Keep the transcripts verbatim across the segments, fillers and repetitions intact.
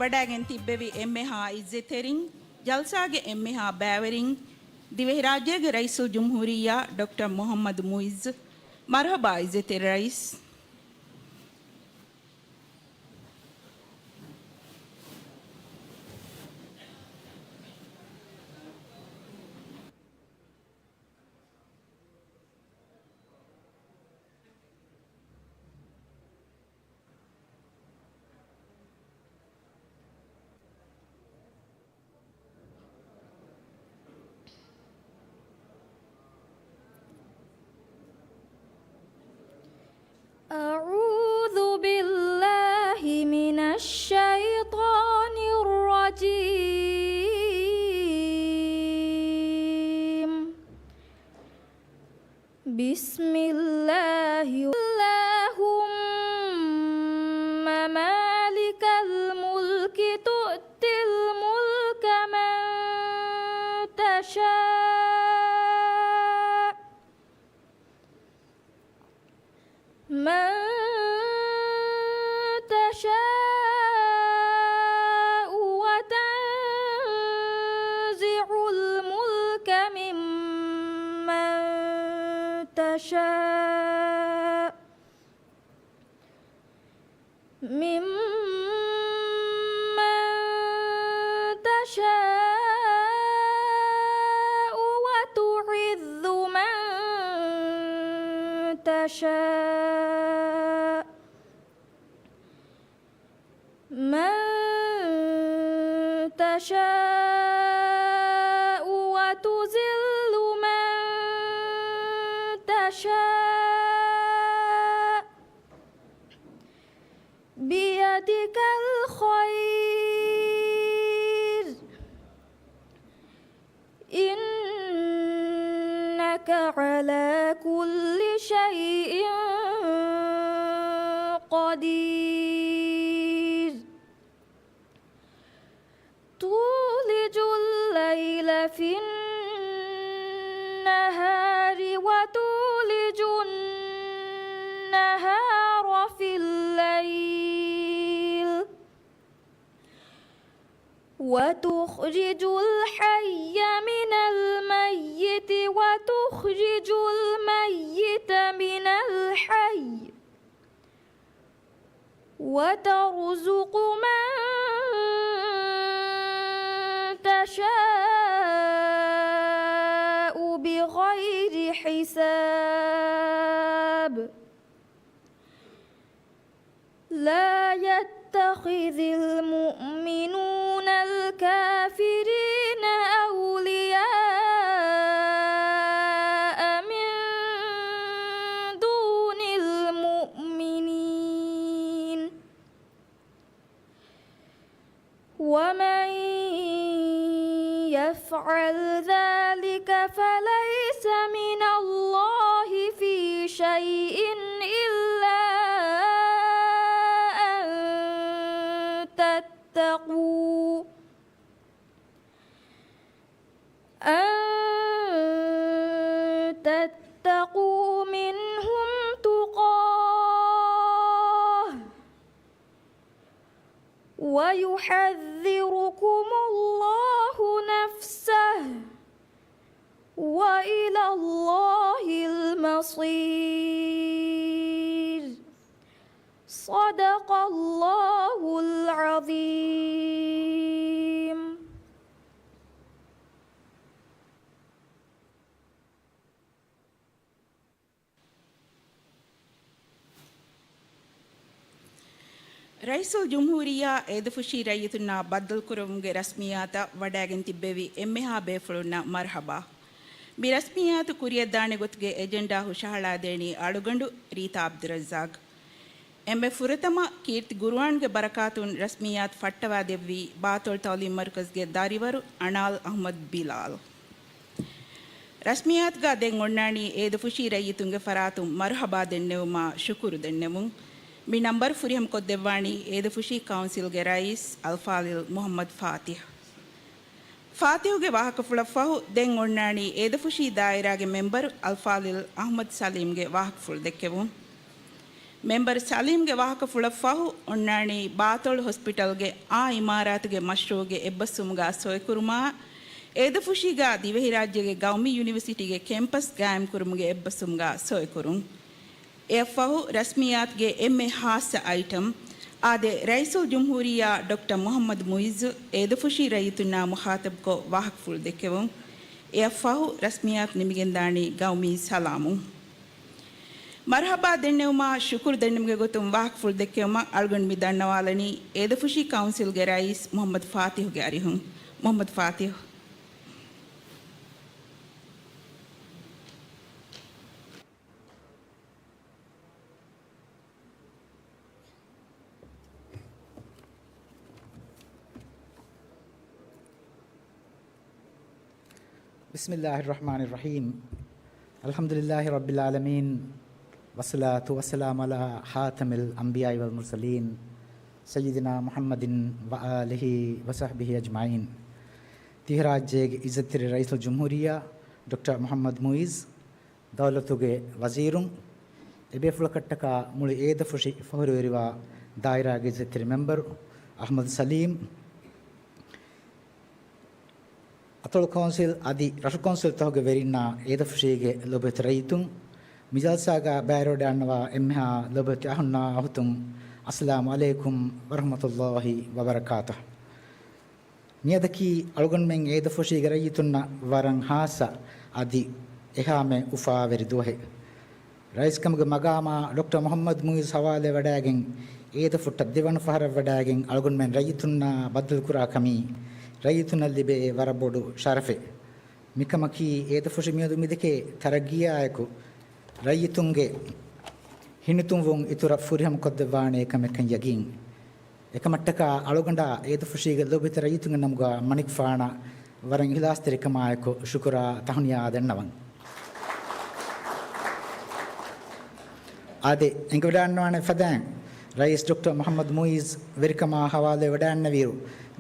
ވަޑައިގެން ތިއްބެވި އެންމެހާ އިއްޒަތްތެރިން، ޖަލްސާގެ އެންމެހާ ބައިވެރިން، ދިވެހިރާއްޖޭގެ ރައީސުލްޖުމްހޫރިއްޔާ ޑޮކްޓަރ މުޙައްމަދު މުޢިއްޒު، މަރުޙަބާ އިއްޒަތްތެރި ރައީސް. أعوذ بالله من الشيطان الرجيم. بسم الله. اللهم مالك الملك تؤتي الملك من تشاء، من تشاء وتنزع الملك ممن تشاء، ممن تشاء وتعز من تشاء، من تشاء وتذل من تشاء، بيدك الخير، إنك على كل شيء قدير. تولج الليل في النهار وتولج النهار في الليل، وتخرج الحي من الميت وتخرج الميت من الحي، وترزق من تشاء بغير حساب. لا يتخذ المؤمنون الكافرين أولياء من دون المؤمنين، ومن يفعل ذلك فليس من الله في شيء إلا أن تتقوا، أن تتقوا منهم تقاه، ويحذركم الله نفسه، وإلى الله المصير. صدق الله العظيم. ރައީސުލްޖުމްހޫރިއްޔާ އޭދަފުށީ ރައްޔިތުންނާ ބައްދަލުކުރެވުމުގެ ރަސްމިއްޔާތަށް ވަޑައިގެން ތިއްބެވި އެންމެހާ ބޭފުޅުންނަށް މަރުޙަބާ. މި ރަސްމިއްޔާތު ކުރިޔަށްދާނެ ގޮތުގެ އެޖެންޑާ ހުށަހަޅާދޭނީ އަޅުގަނޑު ރީތާ ޢަބްދުއްރައްޒާޤް. އެންމެ ފުރަތަމަ ކީރިތި ޤުރުއާންގެ ބަރަކާތުން ރަސްމިއްޔާތު ފައްޓަވާދެއްވީ ބާތޮޅު ތަޢުލީމް މަރުކަޒުގެ ދަރިވަރު އަނާލް އަޙްމަދު ބިލާލް. ރަސްމިއްޔާތުގަ ދެން އޮންނާނީ އޭދަފުށީ ރައްޔިތުންގެ ފަރާތުން މަރުޙަބާ ދެންނެވުމާ ޝުކުރު ދެންނެވުން. މި ނަންބަރު ފުރިހަމަކޮށްދެއްވާނީ އޭދަފުށީ ކައުންސިލްގެ ރައީސް އަލްފާޟިލް މުޙައްމަދު ފާތިޙް. ފާތިޙުގެ ވާހަކަފުޅަށްފަހު ދެން އޮންނާނީ އޭދަފުށީ ދާއިރާގެ މެންބަރު އަލްފާޟިލް އަޙްމަދު ސަލީމްގެ ވާހަކަފުޅު ދެއްކެވުން. މެމްބަރު ސަލީމްގެ ވާހަކަފުޅަށް ފަހު އޮންނާނީ ބާތޮޅު ހޮސްޕިޓަލްގެ އާ އިމާރާތުގެ މަޝްރޫޢުގެ އެއްބަސްވުމުގަ ސޮއިކުރުމާ، އޭދަފުށީގަ ދިވެހިރާއްޖޭގެ ގައުމީ ޔުނިވަރސިޓީގެ ކެމްޕަސް ގާއިމްކުރުމުގެ އެއްބަސްވުމުގަ ސޮއިކުރުން. އެއަށްފަހު ރަސްމިއްޔާތުގެ އެންމެ ހާއްސަ އައިޓަމް. އާދެ، ރައީސުލްޖުމްހޫރިއްޔާ ޑޮކްޓަރ މުޙައްމަދު މުޢިއްޒު އޭދަފުށީ ރައްޔިތުންނާ މުޚާޠަބްކޮށް ވާހަކަފުޅު ދެއްކެވުން. އެއަށްފަހު ރަސްމިއްޔާތު ނިމިގެންދާނީ ގައުމީ ސަލާމުން. މަރުޙަބާ ދެންނެވުމާ ޝުކުރު ދެންނެވުމުގެ ގޮތުން ވާހަކަފުޅު ދެއްކެވުމަށް އަޅުގަނޑު މި ދަންނަވާލަނީ އޭދަފުށީ ކައުންސިލްގެ ރައީސް މުޙައްމަދު ފާތިޙުގެ އަރިހުން. މުޙައްމަދު ފާތިޙު. بسم الله الرحمن الرحيم. الحمد لله رب العالمين. والصلاة والسلام على خاتم الأنبياء والمرسلين سيدنا محمد وآله وصحبه أجمعين. ދިވެހިރާއްޖޭގެ އިއްޒަތްތެރި ރައީސުލްޖުމްހޫރިއްޔާ ޑޮކްޓަރ މުޙައްމަދު މުޢިއްޒު، ދައުލަތުގެ ވަޒީރުން، އެބޭފުޅަކަށްޓަކާ މުޅި އޭދަފުށި ފަހުރުވެރިވާ ދާއިރާގެ އިއްޒަތްތެރި މެމްބަރު އަޙްމަދު ސަލީމް، އަތޮޅު ކައުންސިލް އަދި ރަށު ކައުންސިލްތަކުގެ ވެރިންނާ އޭދަފުށީގެ ލޮބުވެތި ރައްޔިތުން، މި ޖަލްސާގަ ބައިވެރިވަޑައިގަންނަވާ އެންމެހާ ލޮބުވެތި އަޚުންނާ އަޚުތުން، އައްސަލާމު ޢަލައިކުމް ވަރަޙްމަތުﷲި ވަބަރަކާތުހު. މިއަދަކީ އަޅުގަނޑުމެން އޭދަފުށީގެ ރައްޔިތުންނަށް ވަރަށް ހާއްސަ އަދި އެހާމެ އުފާވެރި ދުވަހެއް. ރައީސްކަމުގެ މަގާމާ ޑޮކްޓަރ މުޙައްމަދު މުޢިއްޒު ހަވާލުވެވަޑައިގެން، އޭދަފުށަށް ދެވަނަ ފަހަރަށް ވަޑައިގެން އަޅުގަނޑުމެން ރައްޔިތުންނާ ބައްދަލުކުރާ ކަމީ ރައްޔިތުންނަށް ލިބޭ ވަރަށް ބޮޑު ޝަރަފެއް. މިކަމަކީ އޭދަފުށި މިއަދު މިދެކޭ ތަރައްގީއާއެކު ރައްޔިތުންގެ ހިނިތުންވުން އިތުރަށް ފުރިހަމަކޮށްދެއްވާނޭ ކަމެއްކަން ޔަގީން. އެކަމަށްޓަކާ އަޅުގަނޑާ އޭދަފުށީގެ ލޯބިވެތި ރައްޔިތުންގެ ނަމުގަ މަނިކުފާނަށް ވަރަށް އިޚްލާޞްތެރިކަމާއެކު ޝުކުރާ ތަހުނިޔާ ދަންނަވަން. އާދެ، އެނގިވަޑައިގަންނަވާނެ ފަދައިން، ރައީސް ޑޮކްޓަރ މުޙައްމަދު މުޢިއްޒު ވެރިކަމާ ހަވާލުވެވަޑައިގަންނަވިއިރު،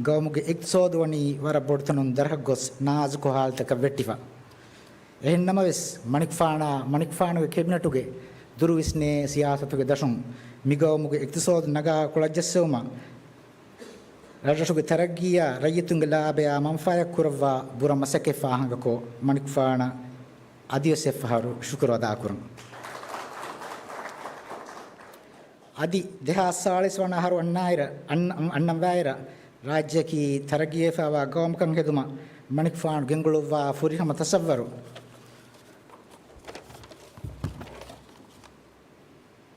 ގައުމުގެ އިޤްތިޞާދު ވަނީ ވަރަށް ބޮޑުތަނުން ދަރަހަށް ގޮސް ނާޒުކު ހާލަތަކަށް ވެއްޓިފަ. އެހެން ނަމަވެސް، މަނިކުފާނާ، މަނިކުފާނުގެ ކެބިނެޓުގެ ދުރުވިސްނޭ ސިޔާސަތުގެ ދަށުން މިގައުމުގެ އިޤްތިޞާދު ނަގާ ކުޅައްޖައްސެވުމަށް، ރަށްރަށުގެ ތަރައްގީއާ ރައްޔިތުންގެ ލާބަޔާ މަންފާއަށް ކުރައްވާ ބުރަ މަސައްކަތް ފާހަގަކޮށް، މަނިކުފާނަށް އަދިވެސް އެއްފަހަރު ޝުކުރު އަދާކުރަން. އަދި ދެހާސް ސާޅީސް ވަނަ އަހަރު އަންނައިރަށް، އަން-، އަންނަންވާއިރަށް، ރާއްޖެއަކީ ތަރައްގީވެފައިވާ ގައުމަކަށް ހެދުމަށް މަނިކުފާނު ގެންގުޅުއްވާ ފުރިހަމަ ތަޞައްވަރު،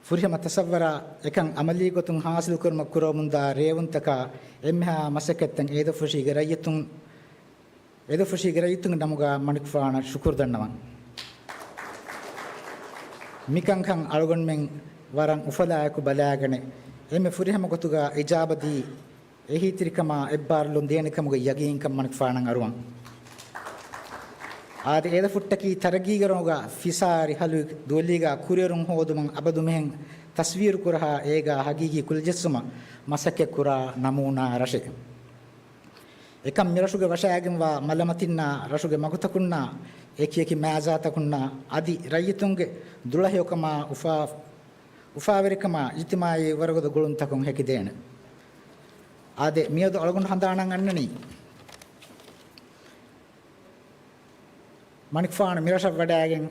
ފުރިހަމަ ތަޞައްވަރާ އެކަން އަމަލީ ގޮތުން ހާސިލް ކުރުމަށް ކުރަމުންދާ ރޭވުންތަކާ އެންމެހާ މަސައްކަތްތައް އޭދަފުށީގެ ރައްޔިތުން، އޭދަފުށީގެ ރައްޔިތުންގެ ނަމުގަ މަނިކުފާނަށް ޝުކުރު ދަންނަވަން. މިކަންކަން އަޅުގަނޑުމެން ވަރަށް އުފަލާއެކު ބަލާގަނެ، އެންމެ ފުރިހަމަ ގޮތުގަ އިޖާބަދީ، އެހީތެރިކަމާ އެއްބާރުލުން ދޭނެ ކަމުގެ ޔަގީންކަން މަނިކުފާނަށް އަރުވަން. އާދެ، އޭދަފުށްޓަކީ ތަރައްގީގެ ރޮނގުގަ ފިސާރި ހަލުވި ދުވެލީގަ ކުރިއެރުން ހޯދުމަށް އަބަދުމެހެން ތަސްވީރު ކުރަހާ އޭގަ ހަގީގީ ކުލަޖެއްސުމަށް މަސައްކަތް ކުރާ ނަމޫނާ ރަށެއް. އެކަން މިރަށުގެ ވަށައިގެންވާ މަލަމަތިންނާ ރަށުގެ މަގުތަކުންނާ އެކިއެކި މާޒާތަކުންނާ އަދި ރައްޔިތުންގެ ދުޅަހެޔޮކަމާ އުފާ-، އުފާވެރިކަމާ އިޖްތިމާޢީ ވަރުގަދަ ގުޅުންތަކުން ހެކިދޭނެ. އާދެ، މިއަދު އަޅުގަނޑު ހަނދާނަށް އަންނަނީ، މަނިކުފާނު މިރަށަށް ވަޑައިގެން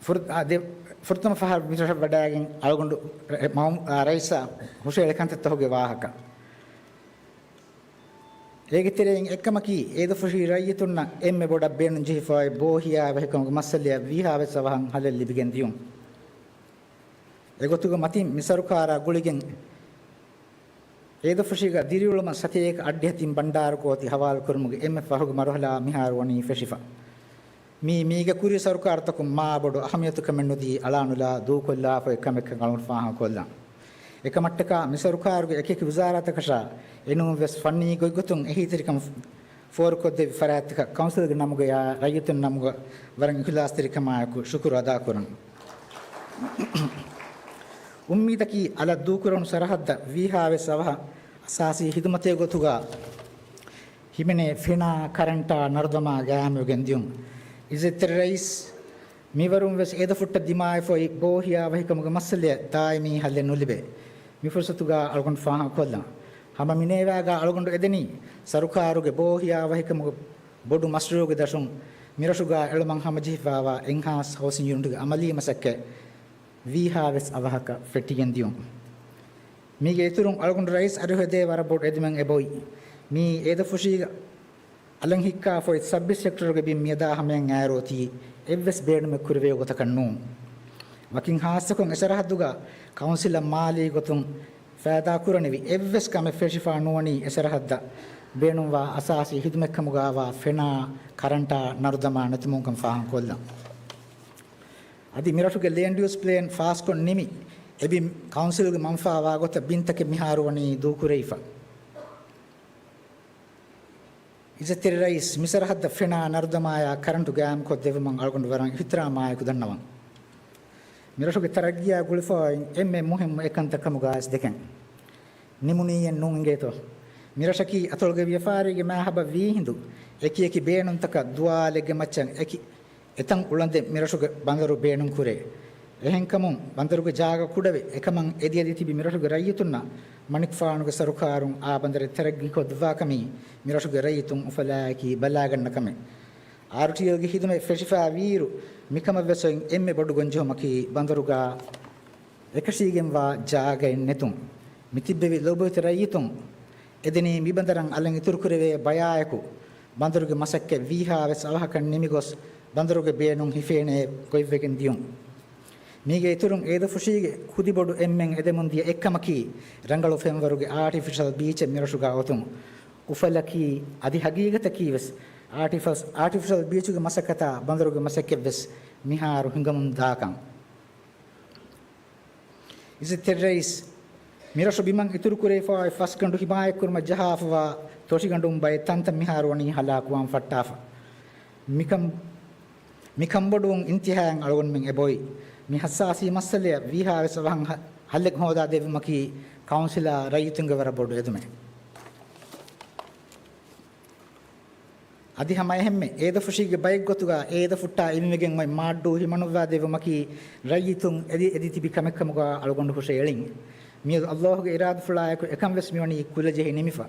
ފުރަ-، އާ، ދެ-، ފުރަތަމަ ފަހަރު މިރަށަށް ވަޑައިގެން އަޅުގަނޑު ރަ-، މައު-، އާ، ރައީސާ ހުށަހެޅި ކަންތައްތަކުގެ ވާހަކަ. އޭގެ ތެރެއިން އެއްކަމަކީ، އޭދަފުށީ ރައްޔިތުންނަށް އެންމެ ބޮޑަށް ބޭނުންޖެހިފައި ބޯހިޔާވަހިކަމުގެ މައްސަލައަށް ވީހާވެސް އަވަހަށް ހަލެއް ލިބިގެން ދިޔުން. އެގޮތުގެ މަތިން މި ސަރުކާރާ ގުޅިގެން އޭދަފުށީގަ ދިރިއުޅުމަށް ސަތޭކަ އައްޑިހަ ތިން ބަންޑާރަ ގޯތި ހަވާލުކުރުމުގެ އެންމެ ފަހުގެ މަރުހަލާ މިހާރު ވަނީ ފެށިފަ. މީ މީގެ ކުރީ ސަރުކާރުތަކުން މާބޮޑު އަހަމިޔަތުކަމެއް ނުދީ އަޅާނުލާ ދޫކޮށްލާފައި ކަމެއްކަން އަޅުގަނޑު ފާހަގަކޮށްލަން. އެކަމަށްޓަކާ މި ސަރުކާރުގެ އެކިއެކި ވުޒާރާތަކަށާ އެނޫންވެސް ފަންނީ ގޮތްގޮތުން އެހީތެރިކަން ފޯރުކޮށްދެއްވި ފަރާތްތަކަށް ކައުންސިލްގެ ނަމުގަޔާ ރައްޔިތުން ނަމުގަ ވަރަށް އިޚްލާޞްތެރިކަމާއެކު ޝުކުރު އަދާކުރަން. އުއްމީދަކީ އަލަށް ދޫކުރަން ސަރަހައްދަށް ވީހާވެސް އަވަހަށް އަސާސީ ހިދުމަތެއް ގޮތުގަ ހިމެނޭ ފެނާ ކަރަންޓާ ނަރުދަމާ ގާއިމުވެގެން ދިޔުން. އިއްޒަތްތެރި ރައީސް މިވަރުން ވެސް އޭދަފުއްޓަށް ދިމާވެފައި ބޯހިޔާވަހިކަމުގެ މައްސަލަޔަށް ދާއިމީ ހައްލެއް ނުލިބޭ. މި ފުރުސަތުގަ އަޅުގަނޑު ފާހަގަކޮށްލަން. ހަމަ މިނޭވާގަ އަޅުގަނޑު އެދެނީ ސަރުކާރުގެ ބޯހިޔާވަހިކަމުގެ ބޮޑު މަޝްރޫޢުގެ ދަށުން މިރަށުގަ އެޅުމަށް ހަމަޖެހިފައިވާ އެންހާންސް ހައުސިން ޔުނިޓުގެ އަމަލީ މަސައްކަތް ވީހާވެސް އަވަހަކަށް ފެއްޓިގެން ދިޔުން. މީގެ އިތުރުން އަޅުގަނޑު ރައީސް އަރިހު އެދޭ ވަރަށް ބޮޑު އެދުމެއް އެބައޮތް. މީ އޭދަފުށީގަ އަލަށް ހިއްކާފައި ސަބް ސެކްޓަރުގެ ބިން މިއަދާ ހަމަޔަށް އައިރު އޮތީ އެއްވެސް ބޭނުމެއް ކުރެވޭ ގޮތަކަށް ނޫން. ވަކިން ހާއްސަކޮށް އެ ސަރަހައްދުގަ ކައުންސިލަށް މާލީ ގޮތުން ފައިދާ ކުރަނިވި އެއްވެސް ކަމެއް ފެށިފަ ނުވަނީ އެ ސަރަހައްދަށް ބޭނުންވާ އަސާސީ ހިދުމަތްކަމުގައިވާ ފެނާ، ކަރަންޓާ ނަރުދަމާ ނެތުމުންކަން ފާހަގަކޮށްލަން. އަދި މިރަށުގެ ލޭންޑް ޔޫސް ޕްލޭން ފާސްކޮށް ނިމި، އެބިން ކައުންސިލުގެ މަންފާވާ ގޮތަށް ބިންތަކެއް މިހާރު ވަނީ ދޫކުރެވިފަ. އިއްޒަތްތެރި ރައީސް، މި ސަރަހައްދަށް ފެނާ ނަރުދަމާޔާ ކަރަންޓު ގާއިމްކޮށްދެއްވުމަށް އަޅުގަނޑު ވަރަށް އިޙްތިރާމާއެކު ދަންނަވަން. މިރަށުގެ ތަރައްގީއާ ގުޅިފައި އެންމެ މުހިއްމު އެއްކަންތައް ކަމުގައިވެސް ދެކެން. ނިމުނީއެއް ނޫން އިނގޭތޯ. މިރަށަކީ އަތޮޅުގެ ވިޔަފާރީގެ މާހަބަ ވީހިނދު އެކިއެކި ބޭނުންތަކަށް ދުވާލެއްގެ މައްޗަށް އެކި އެތަން އުޅަނދެއް މިރަށުގެ ބަނދަރު ބޭނުންކުރޭ. އެހެންކަމުން ބަނދަރުގެ ޖާގަ ކުޑަވެ، އެކަމަށް އެދިއެދި ތިބި މިރަށުގެ ރައްޔިތުންނަށް މަނިކުފާނުގެ ސަރުކާރުން އާ ބަނދަރެއް ތަރައްގީކޮށްދެއްވާކަމީ މިރަށުގެ ރައްޔިތުން އުފަލާއެކީ ބަލާގަންނަ ކަމެއް. އާރުޓީއެލްގެ ހިދުމަތް ފެށިފައިވީއިރު، މިކަމަށްވެސް އޮތް އެންމެ ބޮޑު ގޮންޖެހުމަކީ ބަނދަރުގަ އެކަށީގެންވާ ޖާގައެއް ނެތުން. މިތިއްބެވި ލޯބިވެތި ރައްޔިތުން އެދެނީ މިބަނދަރަށް އަލަށް އިތުރުކުރެވޭ ބަޔާއެކު، ބަނދަރުގެ މަސައްކަތް ވީހާވެސް އަވަހަކަށް ނިމިގޮސް، ބަނދަރުގެ ބޭނުން ހިފޭނޭ ގޮތްވެގެން ދިޔުން. މީގެ އިތުރުން އޭދަފުށީގެ ކުދިބޮޑު އެންމެން އެދެމުންދިޔަ އެއްކަމަކީ، ރަނގަޅު ފެންވަރުގެ އާޓިފިޝަލް ބީޗެއް މިރަށުގަ އޮތުން. އުފަލަކީ އަދި ހަގީގަތަކީވެސް، އާޓިފަސް-، އާޓިފިޝަލް ބީޗުގެ މަސައްކަތާ ބަނދަރުގެ މަސައްކަތްވެސް މިހާރު ހިނގަމުން ދާކަން. އިއްޒަތްތެރި ރައީސް، މިރަށު ބިމަށް އިތުރުކުރެވިފައި ފަސްގަނޑު ހިމާޔަތްކުރުމަށް ޖަހާފަވާ ތޮށިގަނޑުން ބައެއް ތަންތަން މިހާރު ވަނީ ހަލާކުވާން ފައްޓާފަ. މިކަން، މި ކަންބޮޑުވުން އިންތިހާއަށް އަޅުގަނޑުމެން އެބައޮތް. މި ހައްސާސީ މައްސަލަޔަށް ވީހާވެސް އަވަހަށް ހަ-، ހައްލެއް ހޯދާ ދެއްވުމަކީ ކައުންސިލާ ރައްޔިތުންގެ ވަރަށް ބޮޑު އެދުމެއް. އަދި ހަމަ އެހެންމެ އޭދަފުށީގެ ބައެއްގޮތުގަ އޭދަފުއްޓާ އިވިންވެގެން އޮތް މާއްޑޫ ހިމަނުއްވާ ދެއްވުމަކީ ރައްޔިތުން އެދި އެދި ތިބި ކަމެއްކަމުގަ އަޅުގަނޑު ހުށައެޅިން. މިއަދު އައްލާހުގެ އިރާދަފުޅާއެކު އެކަންވެސް މިވަނީ ކުލަޖެހި ނިމިފަ.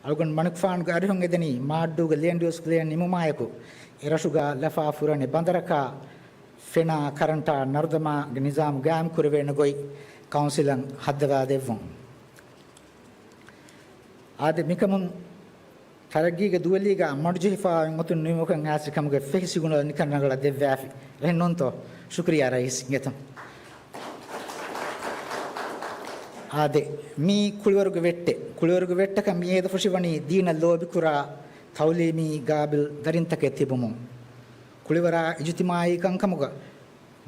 އަޅުގަނޑު މަނިކުފާނުގެ އަރިހުން އެދެނީ މާއްޑޫގެ ލޭންޑް ޔޫސް ޕްލޭން ނިމުމާއެކު އެރަށުގަ ލަފާ ފުރަނެ ބަނދަރަކާ ފެނާ ކަރަންޓާ ނަރުދަމާގެ ނިޒާމު ގާއިމް ކުރެވޭނެ ގޮތް ކައުންސިލަށް ހައްދަވާ ދެއްވުން. އާދެ، މިކަމުން ތަރައްގީގެ ދުވެލީގަ މަޑުޖެހިފައި އޮތް ގޮތުން ނިމުމަކަށް އާސި ކަމުގެ ފެހި ސިގުނަލް ނިކަން ރަނގަޅަށް ދެއްވާފި. އެހެން ނޫންތޯ؟ ޝުކުރިއްޔާ ރައީސް އިނގޭތޯ. އާދެ، މީ ކުޅިވަރުގެ ވެއްޓެއް. ކުޅިވަރުގެ ވެއްޓަކަށް މި އޭދަފުށި ވަނީ ދީނަށް ލޯބިކުރާ ތައުލީމީ ގާބިލް ދަރިންތަކެއް ތިބުމުން. ކުޅިވަރާ އިޖުތިމާއީ ކަންކަމުގަ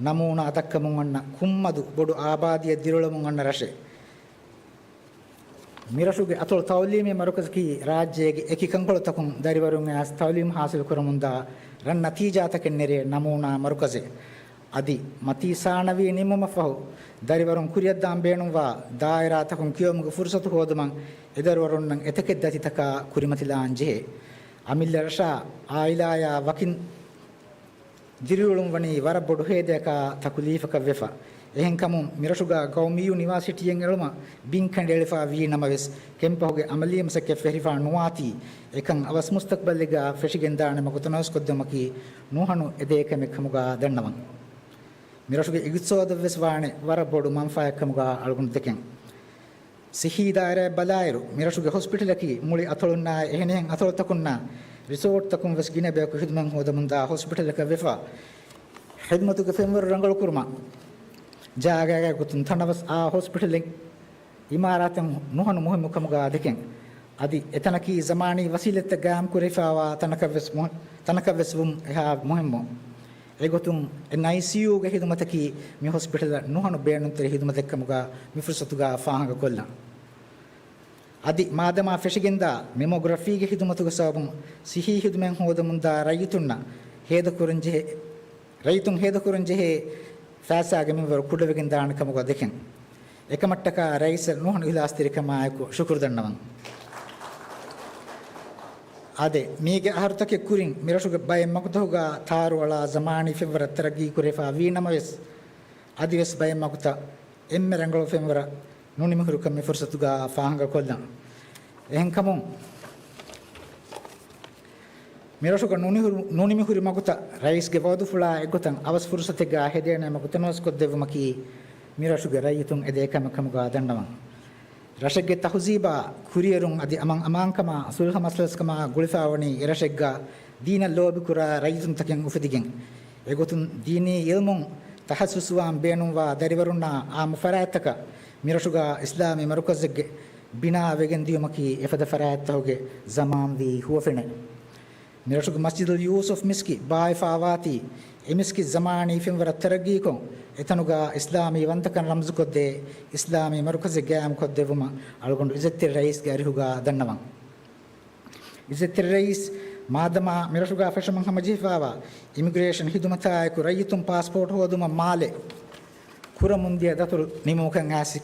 ނަމޫނާ ދައްކަމުން އަންނަ، ކުންމަދު ބޮޑު އާބާދީއެއް ދިރިއުޅެމުން އަންނަ ރަށެއް. މިރަށުގެ އަތޮޅު ތައުލީމީ މަރުކަޒަކީ ރާއްޖޭގެ އެކި ކަންކޮޅުތަކުން ދަރިވަރުން އައިސް ތައުލީމް ހާސިލް ކުރަމުންދާ ރަން ނަތީޖާތަކެއް ނެރޭ ނަމޫނާ މަރުކަޒެއް. އަދި މަތީ ސާނަވީ ނިމުމަށްފަހު، ދަރިވަރުން ކުރިއަށްދާން ބޭނުންވާ ދާއިރާތަކުން ކިޔެވުމުގެ ފުރުސަތު ހޯދުމަށް އެ ދަރިވަރުންނަށް އެތަކެއް ދަތިތަކާ ކުރިމަތިލާން ޖެހޭ. އަމިއްލަ ރަށާ އާއިލާޔާ ވަކިން ދިރިއުޅުން ވަނީ ވަރަށް ބޮޑު ހޭދަޔަކާ ތަކުލީފަކަށް ވެފަ. އެހެންކަމުން މިރަށުގަ ގައުމީ ޔުނިވާސިޓީއެއް އެޅުމަށް ބިން ކަނޑައެޅިފަ ވީ ނަމަވެސް، ކެމްޕަހުގެ އަމަލީ މަސައްކަތް ފެށިފަ ނުވާތީ، އެކަން އަވަސް މުސްތަޤްބަލްއެއްގަ ފެށިގެންދާނެ މަގު ތަނަވަސްކޮށްދެއްވުމަކީ ނުހަނު އެދޭ ކަމެއް ކަމުގަ ދަންނަވަން. މިރަށުގެ އިގްތިސޯދަށްވެސް ވާނެ ވަރަށް ބޮޑު މަންފާއެއް ކަމުގަ އަޅުގަނޑު ދެކެން. ސިއްހީ ދާއިރާއަށް ބަލާއިރު، މިރަށުގެ ހޮސްޕިޓަލަކީ މުޅި އަތޮޅުންނާއި އެހެނިހެން އަތޮޅުތަކުންނާ ރިސޯޓްތަކުން ވެސް ގިނަ ބަޔަކު ހިދުމަތް ހޯދަމުންދާ ހޮސްޕިޓަލަކަށް ވެފަ. ޚިދުމަތުގެ ފެންވަރު ރަނގަޅުކުރުމަށް ޖާގައިގެ ގޮތުން ތަނަވަސް އާ ހޮސްޕިޓަލެއް އިމާރާތެއް ނުހަނު މުހިއްމު ކަމުގަ ދެކެން. އަދި އެތަނަކީ ޒަމާނީ ވަސީލަތްތައް ގާއިމް ކުރެވިފައިވާ ތަނަކަށްވެސް މު-، ތަނަކަށްވެސް ވުން އެހާ މުހިއްމު. އެގޮތުން އެންއައިސީޔޫގެ ހިދުމަތަކީ މި ހޮސްޕިޓަލަށް ނުހަނު ބޭނުންތެރި ހިދުމަތެއް ކަމުގަ މި ފުރުސަތުގަ ފާހަގަކޮށްލަން. އަދި މާދަމާ ފެށިގެންދާ މެމޮގްރަފީގެ ހިދުމަތުގެ ސަބަބުން ސިއްހީ ހިދުމަތް ހޯދަމުންދާ ރައްޔިތުންނަށް ހޭދަކުރަންޖެހޭ، ރައްޔިތުން ހޭދަކުރަންޖެހޭ ފައިސާގެ މިންވަރު ކުޑަވެގެން ދާނެ ކަމުގަ ދެކެން. އެކަމަށްޓަކާ ރައީސަށް ނުހަނު އިހްލާސްތެރިކަމާއެކު ޝުކުރު ދަންނަވަން. އާދެ، މީގެ އަހަރުތަކެއް ކުރިން މިރަށުގެ ބައެއް މަގުތަކުގަ ތާރުއަޅާ ޒަމާނީ ފެންވަރަށް ތަރައްގީ ކުރެފަ ވީނަމަވެސް، އަދިވެސް ބައެއް މަގުތައް އެންމެ ރަނގަޅު ފެންވަރަށް ނުނިމިހުރިކަން މި ފުރުސަތުގަ ފާހަގަކޮށްލަން. އެހެންކަމުން، މިރަށުގަ ނުނިހުރު-، ނުނިމިހުރި މަގުތައް ރައީސްގެ ވައުދުފުޅާ އެއްގޮތަށް އަވަސް ފުރުސަތެއްގަ ހެދޭނެ މަގު ތަނަވަސްކޮށްދެއްވުމަކީ މިރަށުގެ ރައްޔިތުން އެދޭ ކަމެއް ކަމުގަ ދަންނަވަން. ރަށެއްގެ ތަހުޒީބާ، ކުރިއެރުން އަދި އަމަން އަމާންކަމާ، ސުލްހަ މަސަލަސްކަމާ ގުޅިފައިވަނީ އެރަށެއްގަ ދީނަށް ލޯބިކުރާ ރައްޔިތުންތަކެއް އުފެދިގެން. އެގޮތުން ދީނީ އިލްމުން ތަހައްސުސްވާން ބޭނުންވާ ދަރިވަރުންނާ އާއްމު ފަރާތްތަކަށް މިރަށުގަ އިސްލާމީ މަރުކަޒެއްގެ ބިނާ ވެގެން ދިޔުމަކީ އެފަދަ ފަރާތްތަކުގެ ޒަމާންވީ ހުވަފެނެއް. މިރަށުގެ މަސްޖިދުލް ޔޫސުފް މިސްކިތް ބާވެފައިވާތީ، އެ މިސްކިތް ޒަމާނީ ފެންވަރަށް ތަރައްގީކޮށް، އެތަނުގަ އިސްލާމީ ވަންތަކަން ރަމްޒުކޮށްދޭ އިސްލާމީ މަރުކަޒެއް ގާއިމްކޮށްދެއްވުމަށް އަޅުގަނޑު އިއްޒަތްތެރި ރައީސްގެ އަރިހުގަ ދަންނަވަން. އިއްޒަތްތެރި ރައީސް، މާދަމާ މިރަށުގަ ފެށުމަށް ހަމަޖެހިފައިވާ އިމިގްރޭޝަން ހިދުމަތާއެކު ރައްޔިތުން ޕާސްޕޯޓް ހޯދުމަށް މާލެ ކުރަމުންދިޔަ ދަތުރު ނިމުމަކަށް އައިސް،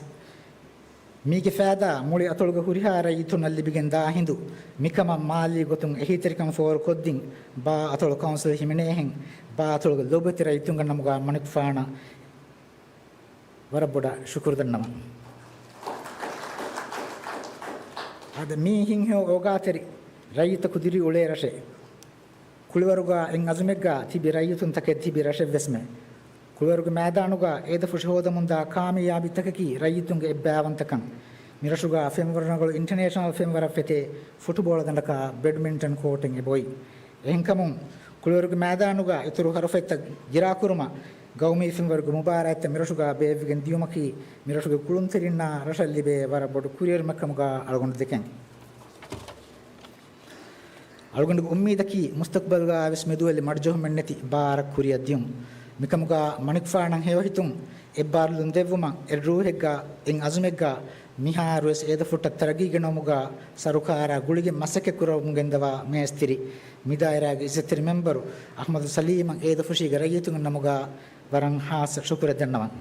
މީގެ ފައިދާ މުޅި އަތޮޅުގެ ހުރިހާ ރައްޔިތުންނަށް ލިބިގެން ދާ ހިނދު، މިކަމަށް މާލީ ގޮތުން އެހީތެރިކަން ފޯރުކޮށްދިން، ބާ އަތޮޅު ކައުންސިލް ހިމެނޭހެން، ބާ އަތޮޅުގެ ލޮބުވެތި ރައްޔިތުންގެ ނަމުގަ މަނިކުފާނަށް ވަރަށް ބޮޑަށް ޝުކުރު ދަންނަވަން. އަދި މީ ހިތްހެޔޮ އޯގާތެރި ރައްޔިތަކު ދިރިއުޅޭ ރަށެއް. ކުޅިވަރުގަ އެއް އަޒުމެއްގަ ތިބި ރައްޔިތުންތަކެއް ތިބި ރަށެއްވެސްމެ. ކުޅިވަރުގެ މައިދާނުގަ އޭދަފުށި ހޯދަމުންދާ ކާމިޔާބީތަކަކީ ރައްޔިތުންގެ އެއްބައިވަންތަކަން. މިރަށުގަ ފެންވަރު ރަނގަޅު އިންޓަނޭޝަނަލް ފެންވަރަށް ފެތޭ ފުޓުބޯޅަ ދަނޑަކާ ބެޑްމިންޓަން ކޯޓެއް އެބައޮތް. އެހެންކަމުން، ކުޅިވަރުގެ މައިދާނުގަ އިތުރު ހަރުފަތްތައް ގިރާކުރުމަށް ގައުމީ ފެންވަރުގެ މުބާރާތްތައް މިރަށުގަ ބޭއްވިގެން ދިޔުމަކީ މިރަށުގެ ކުޅުންތެރިންނާ ރަށަށް ލިބޭ ވަރަށް ބޮޑު ކުރިއެރުމެއް ކަމުގަ އަޅުގަނޑު ދެކެން. އަޅުގަނޑުގެ އުއްމީދަކީ މުސްތަޤްބަލްގަވެސް މެދުވެލި މަޑުޖެހުމެއްނެތި ބާރަށް ކުރިއަށް ދިޔުން. މިކަމުގަ މަނިކުފާނަށް ހެޔޮހިތުން އެއްބާރުލުން ދެއްވުމަށް އެއް ރޫހެއްގަ އެއް އަޒުމެއްގަ މިހާރުވެސް އޭދަފުށްޓަށް ތަރައްގީގެނައުމުގަ ސަރުކާރާ ގުޅިގެން މަސައްކަތް ކުރަމުން ގެންދަވާ މޭސްތިރި މިދާއިރާގެ އިއްޒަތްތެރި މެމްބަރު އަޙްމަދު ސަލީމަށް އޭދަފުށީގެ ރައްޔިތުންގެ ނަމުގަ ވަރަށް ހާއްސަ ޝުކުރެއް ދަންނަވަން.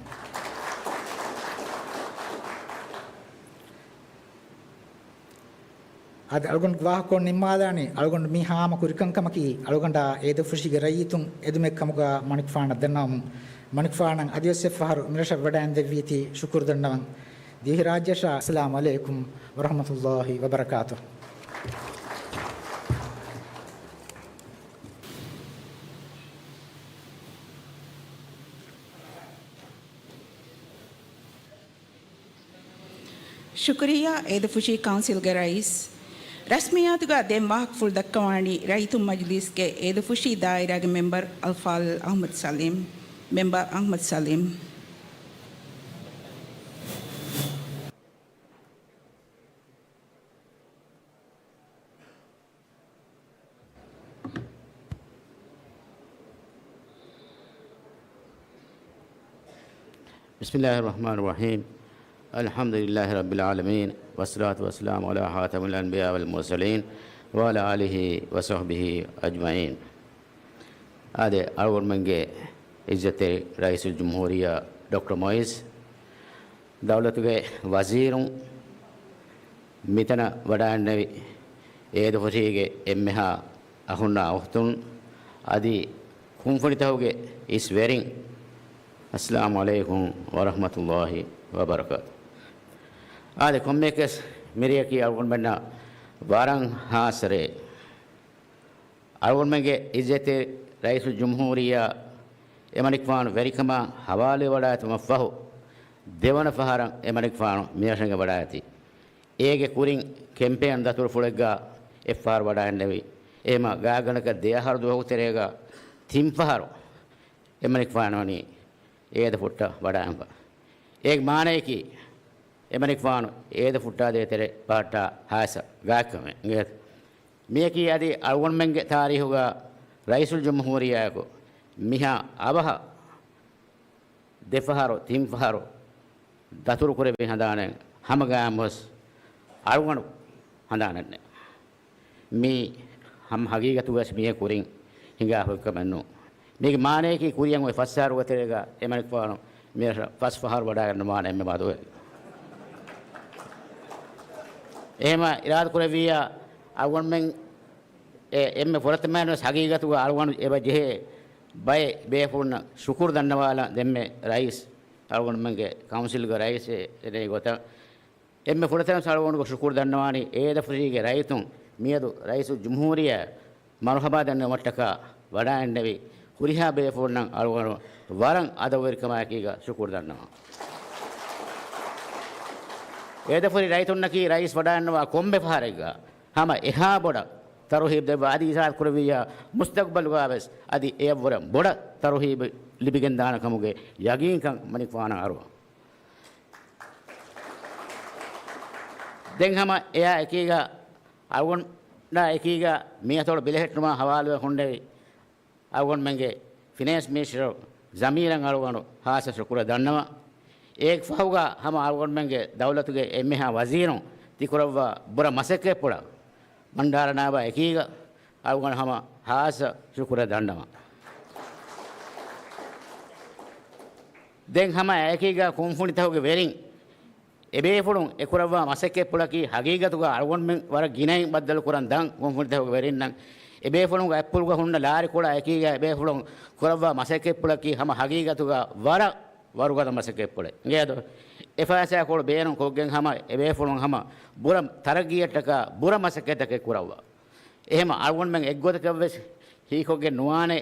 އަދި އަޅުގަނޑު ވާހަކަކޮށް ނިންމާލާނީ، އަޅުގަނޑު މި ހާމަ ކުރިކަންކަމަކީ، އަޅުގަނޑާ އޭދަފުށީގެ ރައްޔިތުން އެދުމެއް ކަމުގަ މަނިކުފާނަށް ދަންނަވަމުން، މަނިކުފާނަށް އަދިވެސް އެއްފަހަރު މިރަށަށް ވަޑައިން ދެއްވީތީ ޝުކުރު ދަންނަވަން. ދިވެހިރާއްޖެއަށާ އައްސަލާމު ޢަލައިކުމް ވަރަޙްމަތުﷲި ވަބަރަކާތުހު. ޝުކުރިއްޔާ އޭދަފުށީ ކައުންސިލްގެ ރައީސް. ރަސްމިއްޔާތުގަ ދެން ވާހަކަފުޅު ދައްކަވާނީ ރައްޔިތުން މަޖިލީސްގެ އޭދަފުށީ ދާއިރާގެ މެމްބަރު އަލްފާޟިލް އަޙްމަދު ސަލީމް. މެމްބަރު އަޙްމަދު ސަލީމް. بسم الله الرحمن الرحيم. الحمد لله رب العالمين، والصلاة والسلام على خاتم الأنبياء والمرسلين، وعلى آله وصحبه أجمعين. އާދެ، އަޅުގަނޑުމެންގެ އިއްޒަތްތެރި ރައީސުލްޖުމްހޫރިއްޔާ ޑޮކްޓަރ މުޢިއްޒު، ދައުލަތުގެ ވަޒީރުން، މިތަނަށް ވަޑައިންނެވި އޭދަފުށީގެ އެންމެހާ އަޚުންނާ އުޚްތުން، އަދި ކުންފުނިތަކުގެ އިސް ވެރިން، އައްސަލާމު ޢަލައިކުމް ވަރަޙްމަތުﷲި ވަބަރަކާތު. އާދެ، ކޮންމެއަކަސް މިރެޔަކީ އަޅުގަނޑުމެންނަށް ވަރަށް ހާއްސަ ރެއެއް. އަޅުގަނޑުމެންގެ އިއްޒަތްތެރި ރައީސުލްޖުމްހޫރިއްޔާ އެމަނިކުފާނު ވެރިކަމާ ހަވާލުވެވަޑައިގަތުމަށްފަހު، ދެވަނަ ފަހަރަށް އެމަނިކުފާނު މިރަށަށް ވަޑައިގަތީ. އޭގެ ކުރިން ކެމްޕޭން ދަތުރުފުޅެއްގަ އެއްފަހަރު ވަޑައިންނެވި. އެހެމަ ގާތްގަނޑަކަށް ދެއަހަރު ދުވަހު ތެރޭގަ ތިން ފަހަރު އެމަނިކުފާނު ވަނީ އޭދަފުށްޓަށް ވަޑައިގަންފަ. އޭގެ މާނަޔަކީ، އެމަނިކުފާނު އޭދަފުށްޓާދޭތެރޭ ބަހައްޓާ ހާއްސަ ގާތްކަމެއް. މިޔަކީ އަދި އަޅުގަނޑުމެންގެ ތާރީހުގަ ރައީސުލްޖުމްހޫރިއްޔާއަކު މިހާ އަވަހަށް ދެފަހަރު، ތިންފަހަރު ދަތުރުކުރެއްވި ހަނދާނެއް ހަމަ ގާއިމުވެސް އަޅުގަނޑު ހަނދާނެއް ނެތް. މީ ހަމަ ހަގީގަތުގަވެސް މީގެ ކުރިން ހިނގާފަ އޮތްކަމެއް ނޫން. މީގެ މާނަޔަކީ ކުރިއަށް އޮތް ފަސް އަހަރުގެ ތެރޭގަ އެމަނިކުފާނު މިރަށަށް ފަސް ފަހަރު ވަޑައިގަންނަވާނެ އެންމެ މަދުވެ. އެހެމަ އިރާދަކުރެއްވިއްޔާ އަޅުގަނޑުމެން އެ އެންމެ ފުރަތަމައިން ވެސް ހަގީގަތުގަ އަޅުގަނޑު އެބަ ޖެހޭ ބައެއް ބޭފުޅުންނަށް ޝުކުރު ދަންނަވާލަން. ދެންމެ ރައީސް، އަޅުގަނޑުމެންގެ ކައުންސިލްގެ ރައީސް އެ އެނެ ގޮތަށް އެންމެ ފުރަތަމަ ވެސް އަޅުގަނޑު ޝުކުރު ދަންނަވާނީ އޭދަފުށީގެ ރައްޔިތުން މިއަދު ރައީސުލްޖުމްހޫރިއްޔާ މަރުހަބާ ދަންނަވުމަށްޓަކާ ވަޑައިންނެވި ހުރިހާ ބޭފުޅުންނަށް އަޅުގަނޑު ވަރަށް އަދަބުވެރިކަމާއެކީގަ ޝުކުރު ދަންނަވަން. އޭދަފުށި ރައްޔިތުންނަކީ ރައީސް ވަޑައިންނަވާ ކޮންމެ ފަހަރެއްގަ ހަމަ އެހާ ބޮޑަށް ތަރުހީބު ދެއްވާ، އަދި އިރާދަކުރެއްވިއްޔާ މުސްތަގްބަލުގަ ވެސް އަދި އެޔަށްވުރެ ބޮޑަށް ތަރުހީބު ލިބިގެންދާނެ ކަމުގެ ޔަގީންކަން މަނިކުފާނަށް އަރުވަން. ދެން ހަމަ އެއާ އެކީގަ، އަޅުގަނޑާ އެކީގަ މި އަތޮޅު ބެލެހެއްޓުމާ ހަވާލުވެ ހުންނެވި އަޅުގަނޑުމެންގެ ފިނޭންސް މިނިސްޓަރު ޒަމީރަށް އަޅުގަނޑު ހާއްސަ ޝުކުރެއް ދަންނަވަން. އޭގެ ފަހުގަ ހަމަ އަޅުގަނޑުމެންގެ ދައުލަތުގެ އެންމެހާ ވަޒީރުން ތިކުރައްވާ ބުރަ މަސައްކަތްޕުޅަށް ބަންޑާރަ ނާބާ އެކީގަ އަޅުގަނޑު ހަމަ ހާއްސަ ޝުކުރެއް ދަންނަވަން. ދެން ހަމަ އެކީގަ ކުންފުނިތަކުގެ ވެރިން އެބޭފުޅުން އެކުރައްވާ މަސައްކަތްޕުޅަކީ ހަގީގަތުގަ އަޅުގަނޑުމެން ވަރަށް ގިނައިން ބައްދަލުކުރަން ދަން ކުންފުނިތަކުގެ ވެރިންނަށް. އެބޭފުޅުންގެ އަތްޕުޅުގަ ހުންނަ ލާރިކޮޅާ އެކީގަ އެބޭފުޅުން ކުރައްވާ މަސައްކަތްޕުޅަކީ ހަމަ ހަގީގަތުގަ ވަރަށް ވަރުގަދަ މަސައްކަތްޕުޅެއް. އިނގޭތޯ؟ އެފައިސާކޮޅު ބޭނުން ކޮށްގެން ހަމަ އެބޭފުޅުން ހަމަ ބުރަ ތަރައްގީއަށްޓަކާ ބުރަ މަސައްކަތްތަކެއް ކުރައްވާ. އެހެމަ އަޅުގަނޑުމެން އެއްގޮތަކަށްވެސް ހީކޮށްގެން ނުވާނެ،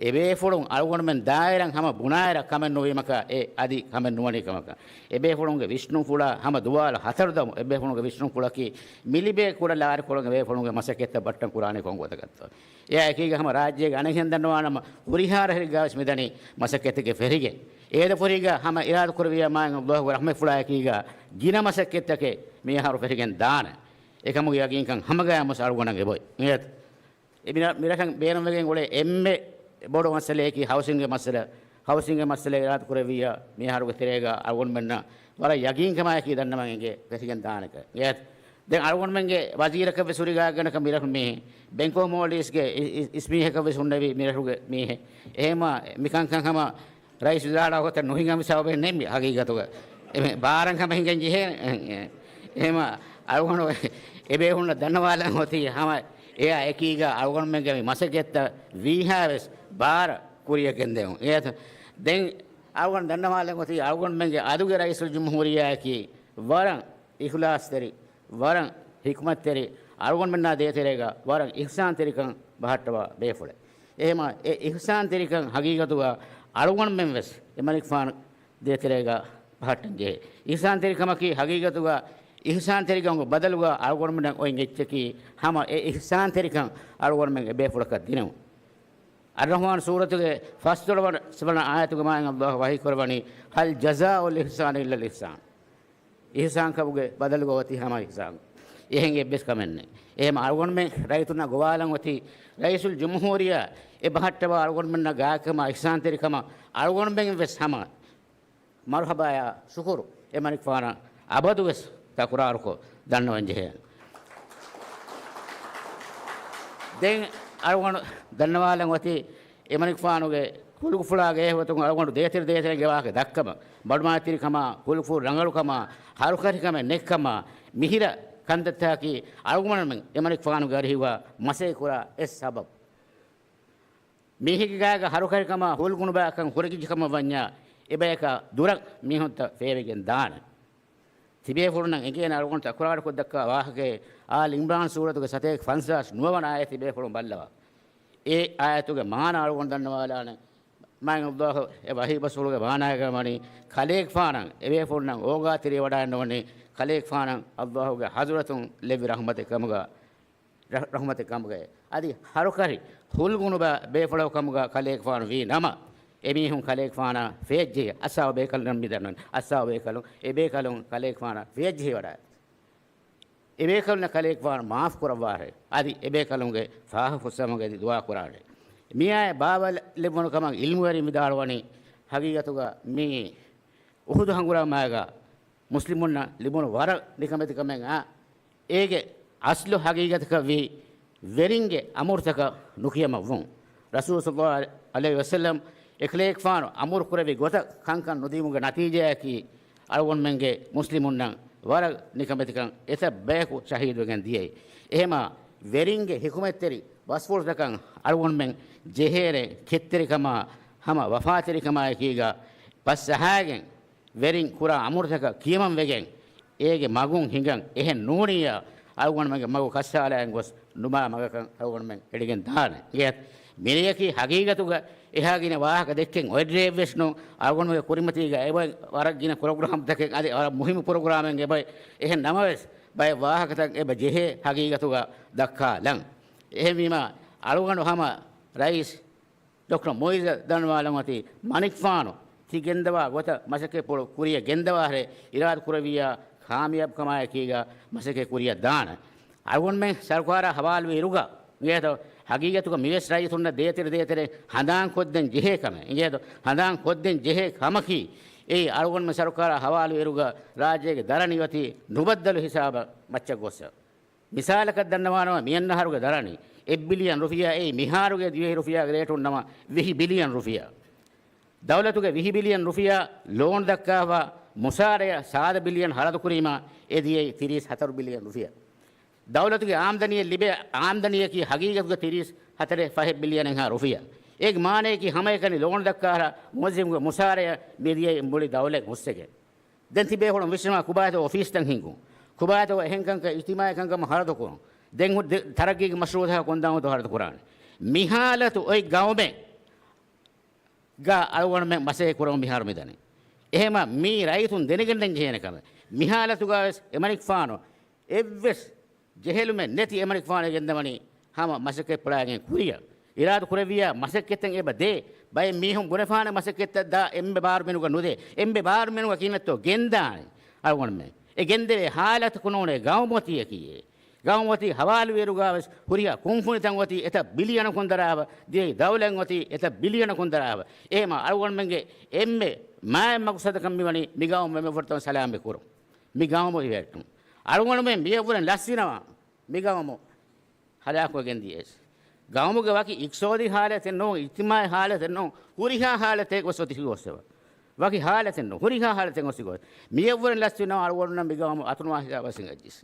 އެބޭފުޅުން އަޅުގަނޑުމެން ދާއިރަށް ހަމަ ބުނާއިރަށް ކަމެއް ނުވީމަކާ، އެ އަދި ކަމެއް ނުވަނީ ކަމަކަށް. އެބޭފުޅުންގެ ވިސްނުންފުޅާ ހަމަ ދުވާލު ހަތަރު ދަމު، އެބޭފުޅުންގެ ވިސްނުންފުޅަކީ މިލިބޭ ކުޑަ ލާރިކޮޅުން އެބޭފުޅުންގެ މަސައްކަތްތައް ބައްޓަން ކުރާނީ ކޮންގޮތަކަށްތޯ؟ އެއާ އެކީގަ ހަމަ ރާއްޖޭގެ އަނެއްހެން ދަންނަވާނަމަ، ހުރިހާ ރަށެއްގަވެސް މިދަނީ މަސައްކަތެއްގެ ފެށިގެން. އޭދަފުށީގަ ހަމަ އިރާދަކުރެއްވިއްޔާ މާތް ﷲ ގެ ރަޙްމަތްފުޅާ އެކީގަ ގިނަ މަސައްކަތްތަކެއް މިއަހަރު ފެށިގެން ދާނެ. އެކަމުގެ ޔަގީންކަން ހަމަގައިމުވެސް އަޅުގަނޑަށް އެބޮތް. އިނގޭތަ؟ އެ މިރަ-، މިރަށަށް ބޭނުންވެގެން އުޅޭ އެންމެ ބޮޑު މައްސަލައަކީ ހައުސިންގެ މައްސަލަ. ހައުސިންގެ މައްސަލަ އިރާދަކުރެއްވިއްޔާ މިއަހަރުގެ ތެރޭގަ އަޅުގަނޑުމެންނަށް ވަރަށް ޔަގީންކަމާއެކީ ދަންނަވަން އެނގޭ ފެށިގެން ދާނެކަން. އިނގޭތަ؟ ދެން އަޅުގަނޑުމެންގެ ވަޒީރަކަށްވެސް ހުރި ގާތްގަނޑަކަށް މިރަށު މީހެއް، ބެންކް އޮފް މޯލްޑިވްސްގެ އި-، އި-، އިސް މީހަކަށްވެސް ހުންނެވި މިރަށުގެ މީހެއް. އެހެމަ މިކަންކަން ހަމަ ރައީސް ވިޒާރާ ގޮތަށް ނުހިނގަން ސަބަބެއް ނެތް މި ހަގީގަތުގަ. އެމެ ބާރަށް ހަމަ ހިނގަން ޖެހޭ. އެހެމަ އަޅުގަނޑު އެބޭފުޅުންނަށް ދަންނަވާލަން އޮތީ ހަމަ އެއާ އެކީގަ އަޅުގަނޑުމެންގެ މި މަސައްކަތްތައް ވީހާވެސް ބާރަށް ކުރިއަށް ގެންދެވުން. އެއަތު ދެން އަޅުގަނޑު ދަންނަވާލަން އޮތީ އަޅުގަނޑުމެންގެ އަދުގެ ރައީސުލްޖުމްހޫރިއްޔާއަކީ ވަރަށް އިޚްލާޞްތެރި، ވަރަށް ޙިކްމަތްތެރި، އަޅުގަނޑުމެންނާ ދޭތެރޭގަ ވަރަށް އިޙްސާންތެރިކަން ބަހައްޓަވާ ބޭފުޅެއް. އެހެމަ އެ އިޙްސާންތެރިކަން ހަގީގަތުގަ އަޅުގަނޑުމެން ވެސް އެމަނިކުފާނު ދޭތެރޭގަ ބަހައްޓަން ޖެހޭ. އިޙްސާންތެރިކަމަކީ ހަގީގަތުގަ އިޙްސާންތެރިކަމުގެ ބަދަލުގަ އަޅުގަނޑުމެންނަށް އޮތް އެއްޗަކީ ހަމަ އެ އިޙްސާންތެރިކަން އަޅުގަނޑުމެން އެބޭފުޅަކަށް ދިނުން. އައްރަޙްމާން ސޫރަތުގެ ފަސްދޮޅަވަނަ ވަނަ އާޔަތުގެ މާތް ﷲ ވަޙީކުރައްވަނީ، "هل جزاء الإحسان إلا الإحسان." އިޙްސާންކަމުގެ ބަދަލުގަ އޮތީ ހަމަ އިޙްސާން. އެހެން އެއްވެސް ކަމެއް ނެތް. އެހެން އަޅުގަނޑުމެން ރައްޔިތުންނަށް ގޮވާލަން އޮތީ، ރައީސުލްޖުމްހޫރިއްޔާ އެބަހައްޓަވާ އަޅުގަނޑުމެންނަށް ގާތްކަމާ އިޙްސާންތެރިކަމަށް އަޅުގަނޑުމެން ވެސް ހަމަ މަރުޙަބާއާ ޝުކުރު އެމަނިކުފާނަށް އަބަދުވެސް ތަކުރާރުކޮށް ދަންނަވަން ޖެހޭ. ދެން އަޅުގަނޑު ދަންނަވާލަން އޮތީ އެމަނިކުފާނުގެ ހުލުކުފުޅާ ގޭހުގަތުން އަޅުގަނޑު ދޭތެރެ ދޭތެރެ ގެވާކަ ދައްކަމަށް، ބަނޑުމާތިރިކަމާ، ހުލުކުފު ރަނގަޅުކަމާ، ހަރުކަށިކަމެއް ނެތްކަމާ، މިހިރަ ކަންތައްތަކަކީ އަޅުގަނޑުމެން އެމަނިކުފާނުގެ އަރިހުގަ މަސައްކަތް ކުރާ އެއް ސަބަބު. މީހެއްގެ ގާގަ ހަރުކަށިކަމާ ހުލުގުނުބާކަން ހުރެގިއްޖެކަމަށް ވަންޏާ، އެބަޔަކާ ދުރަށް މީހުންތައް ފޭވިގެން ދާނެ. ތިބޭފުޅުންނަށް އެނގޭނެ އަޅުގަނޑު ތަކުރާރުކޮށްދައްކާ ވާހަކައެއް، އާލް އިމްރާން ސޫރަތުގެ ސަތޭކަ ފަންސާސް ނުވަވަނަ އާޔަތް ތިބޭފުޅުން ބައްލަވާ. އެ އާޔަތުގެ މާނަ އަޅުގަނޑު ދަންނަވާލާނެ. މާތް ﷲ އެ ވަޙީ ބަސްފުޅުގެ މާނައިގަ ވަނީ، ކަލޭގެފާނަށް އެބޭފުޅުންނަށް އޯގާތެރިވެވަޑައިންނަވަނީ، ކަލޭގެފާނަށް ﷲ ގެ ޙަޟްރަތުން ލެއްވި ރަޙްމަތެއް ކަމުގަ، ރަ-، ރަޙްމަތެއް ކަމުގައި. އަދި ހަރުކަށި ހުލުގުނުބާ ބޭފުޅަކު ކަމުގަ ކަލޭގެފާނު ވީ ނަމަ، އެމީހުން ކަލޭގެފާނަށް ފެއްޖެހި، އައްސާ ބޭކަލުން މި ދަންނަވަނީ. އައްސާ ބޭކަލުން، އެ ބޭކަލުން ކަލޭގެފާނަށް ފެއްޖެހިވަޑައި. އެބޭކަލުންނަށް ކަލޭގެފާނު މާފު ކުރައްވާށޭ. އަދި އެބޭކަލުންގެ ފާހަގަކޮށްލަމުގެ ދުޢާ ކުރާށޭ. މިއާއެއް ބާވައިލެއްވުނު ކަމަށް ޢިލްމުވެރިން ވިދާޅުވަނީ، ހަގީގަތުގަ މި އުޙުދު ހަނގުރާމައިގަ މުސްލިމުންނަށް ލިބުނު ވަރަށް ނިކަމެތިކަމެއް އާ، އޭގެ އަސްލު ހަގީގަތަކަށް ވީ ވެރިންގެ އަމުރުތަކަށް ނުކިޔަމަށްވުން. ރަސޫލު ޞައްލައްލާހު ޢަލައިހި ވަސައްލަމް އެކަލޭގެފާނު އަމުރު ކުރެއްވި ގޮތަށް ކަންކަން ނުދިއުމުގެ ނަތީޖާއަކީ، އަޅުގަނޑުމެންގެ މުސްލިމުންނަށް ވަރަށް ނިކަމެތިކަން އެތައް ބަޔަކު ޝަހީދުވެގެން ދިޔައީ. އެހެމާ ވެރިންގެ ޙިކުމަތްތެރި ބަސްފުޅުތަކަށް އަޅުގަނޑުމެން ޖެހޭނެ ކެތްތެރިކަމާ ހަމަ ވަފާތެރިކަމާއެކީގަ ބަސް އަހާގެން ވެރިން ކުރާ އަމުރުތަކަށް ކިޔަމަންވެގެން، އޭގެ މަގުން ހިނގަން. އެހެން ނޫނިއްޔާ، އަޅުގަނޑުމެންގެ މަގު ކައްސާލައިގެން ގޮސް ނުބާ މަގަކަށް އަޅުގަނޑުމެން އެޅިގެން ދާނެ. އެ މިރެޔަކީ ހަގީގަތުގަ އެހާ ގިނަ ވާހަކަ ދެއްކެން އޮތްރޭއެއްވެސް ނޫން. އަޅުގަނޑުމެންގެ ކުރިމަތީގަ އެބައި ވަރަށް ގިނަ ޕްރޮގްރާމްތަކެއް އަދި ވަރަށް މުހިއްމު ޕްރޮގްރާމެއް އެބައި. އެހެން ނަމަވެސް، ބައެއް ވާހަކަތައް އެބަ ޖެހޭ ހަގީގަތުގަ ދައްކާލަން. އެހެންވީމަ، އަޅުގަނޑު ހަމަ ރައީސް ޑޮކްޓަރ މުއިއްޒަށް ދަންނަވާލަން އޮތީ، މަނިކުފާނު ތި ގެންދަވާ ގޮތަށް މަސައްކަތްޕުޅު ކުރިއަށް ގެންދަވާހެރޭ، އިރާދަ ކުރެއްވިއްޔާ ކާމިޔާބުކަމާއެކީގަ މަސައްކަތް ކުރިއަށް ދާނެ. އަޅުގަނޑުމެން ސަރުކާރާ ހަވާލުވި އިރުގަ އިނގޭތޯ، ހަގީގަތުގަ މިވެސް ރައްޔިތުންނަށް ދޭތެރެ ދޭތެރެ ހަނދާން ކޮށްދޭން ޖެހޭ ކަމެއް. އިނގޭތޯ، ހަނދާން ކޮށްދޭން ޖެހޭ ކަމަކީ، އެއީ އަޅުގަނޑުމެން ސަރުކާރާ ހަވާލުވި އިރުގަ ރާއްޖޭގެ ދަރަނި އޮތީ ނުބައްދަލު ހިސާބަށް މައްޗަށް ގޮއްސަ. މިސާލަކަށް ދަންނަވާނަމަ، މިއަންނަ އަހަރުގެ ދަރަނި އެއް ބިލިއަން ރުފިޔާ އެއީ، މިހާރުގެ ދިވެހި ރުފިޔާގެ ރޭޓުން ނަމަ ވިހި ބިލިއަން ރުފިޔާ. ދައުލަތުގެ ވިހި ބިލިއަން ރުފިޔާ ލޯން ދައްކާފަ މުސާރަޔަށް ސާދަ ބިލިއަން ހަރަދު ކުރީމަ، އެ ދިޔައީ ތިރީސް ހަތަރު ބިލިއަން ރުފިޔާ. ދައުލަތުގެ އާމްދަނީއެއް ލިބޭ އާމްދަނީއަކީ ހަގީގަތުގަ ތިރީސް ހަތަރެއް ފަހެއް ބިލިއަނެއްހާ ރުފިޔާ. އޭގެ މާނަޔަކީ ހަމައެކަނި ލޯން ދައްކާހަރަ މުވައްޒިފުންގެ މުސާރަޔަށް މި ދިޔައީ މުޅި ދައުލަތް ހުސްވެގެން. ދެން ތިބޭފުޅުން ވިސްނުމާ ކުބާތޯ އޮފީސްތައް ހިންގުން. ކުބާތޯ އެހެން ކަންކަން އިޖްތިމާޢީ ކަންކަމަށް ހަރަދުކުރުން. ދެން ހު-، ދެ-، ތަރައްގީގެ މަޝްރޫޢުތަކަށް ކޮން ދާން ހަރަދު ކުރާނެ. މި ހާލަތު އޮތް ގައުމެއް ގަ އަޅުގަނޑުމެން މަސައްކަތް ކުރަމުން މިހާރު މިދަނީ. އެހެމަ މީ ރައްޔިތުން ދެނެގަންނަން ޖެހޭނެ ކަމެއް. މިހާލަތުގަވެސް އެމަނިކުފާނު އެއްވެސް ޖެހެލުމެއް ނެތި އެމަނިކުފާނު ގެންދަވަނީ ހަމަ މަސައްކަތްޕުޅާގެން ކުރިއަށް. އިރާދަ ކުރެއްވިޔާ މަސައްކަތްތައް އެބަ ދޭ. ބައެއް މީހުން ބުނެފާނެ މަސައްކަތްތައް ދާ އެންމެ ބާރު މީހުންގަ ނުދޭ. އެންމެ ބާރު މީހުންގަ ކިހިނެއްތޯ ގެންދާނެ އަޅުގަނޑުމެން. އެ ގެންދެވޭ ހާލަތަކު ނޫނޭ ގައުމު އޮތީ އެކީ. ގައުމު އޮތީ ހަވާލުވިއިރުގަވެސް ހުރިހާ ކުންފުނިތައް އޮތީ އެތައް ބިލިއަނަކުން ދަރާބަ، ދިޔައީ ދައުލަތް އޮތީ އެތައް ބިލިއަނަކުން ދަރާބަ. އެހެމަ އަޅުގަނޑުމެންގެ އެންމެ މާތް މަގުސަދަކަށް މިވަނީ މި ގައުމު އެންމެ ފުރަތަމަ ސަލާމަތް ކުރުން. މި ގައުމު ހިފެހެއްޓުން. އަޅުގަނޑުމެން މިއަށްވުރެން ލަސްވިނަމަ، މި ގައުމު ހަލާކުވެގެން ދިޔައީސް. ގައުމުގެ ވަކި އިޤްތިޞާދީ ހާލަތެއް ނޫން، އިޖްތިމާޢީ ހާލަތެއް ނޫން، ހުރިހާ ހާލަތެއް ވެސް އޮތި ގޮސް އެބަ. ވަކި ހާލަތެއް ނޫން، ހުރިހާ ހާލަތެއް އޮތި ގޮސް. މިއަށްވުރެން ލަސްވިނަމަ އަޅުގަނޑުންނަށް މި ގައުމު އަތުނުވާ ހިސާބަށް ހިނގައްޖިސް.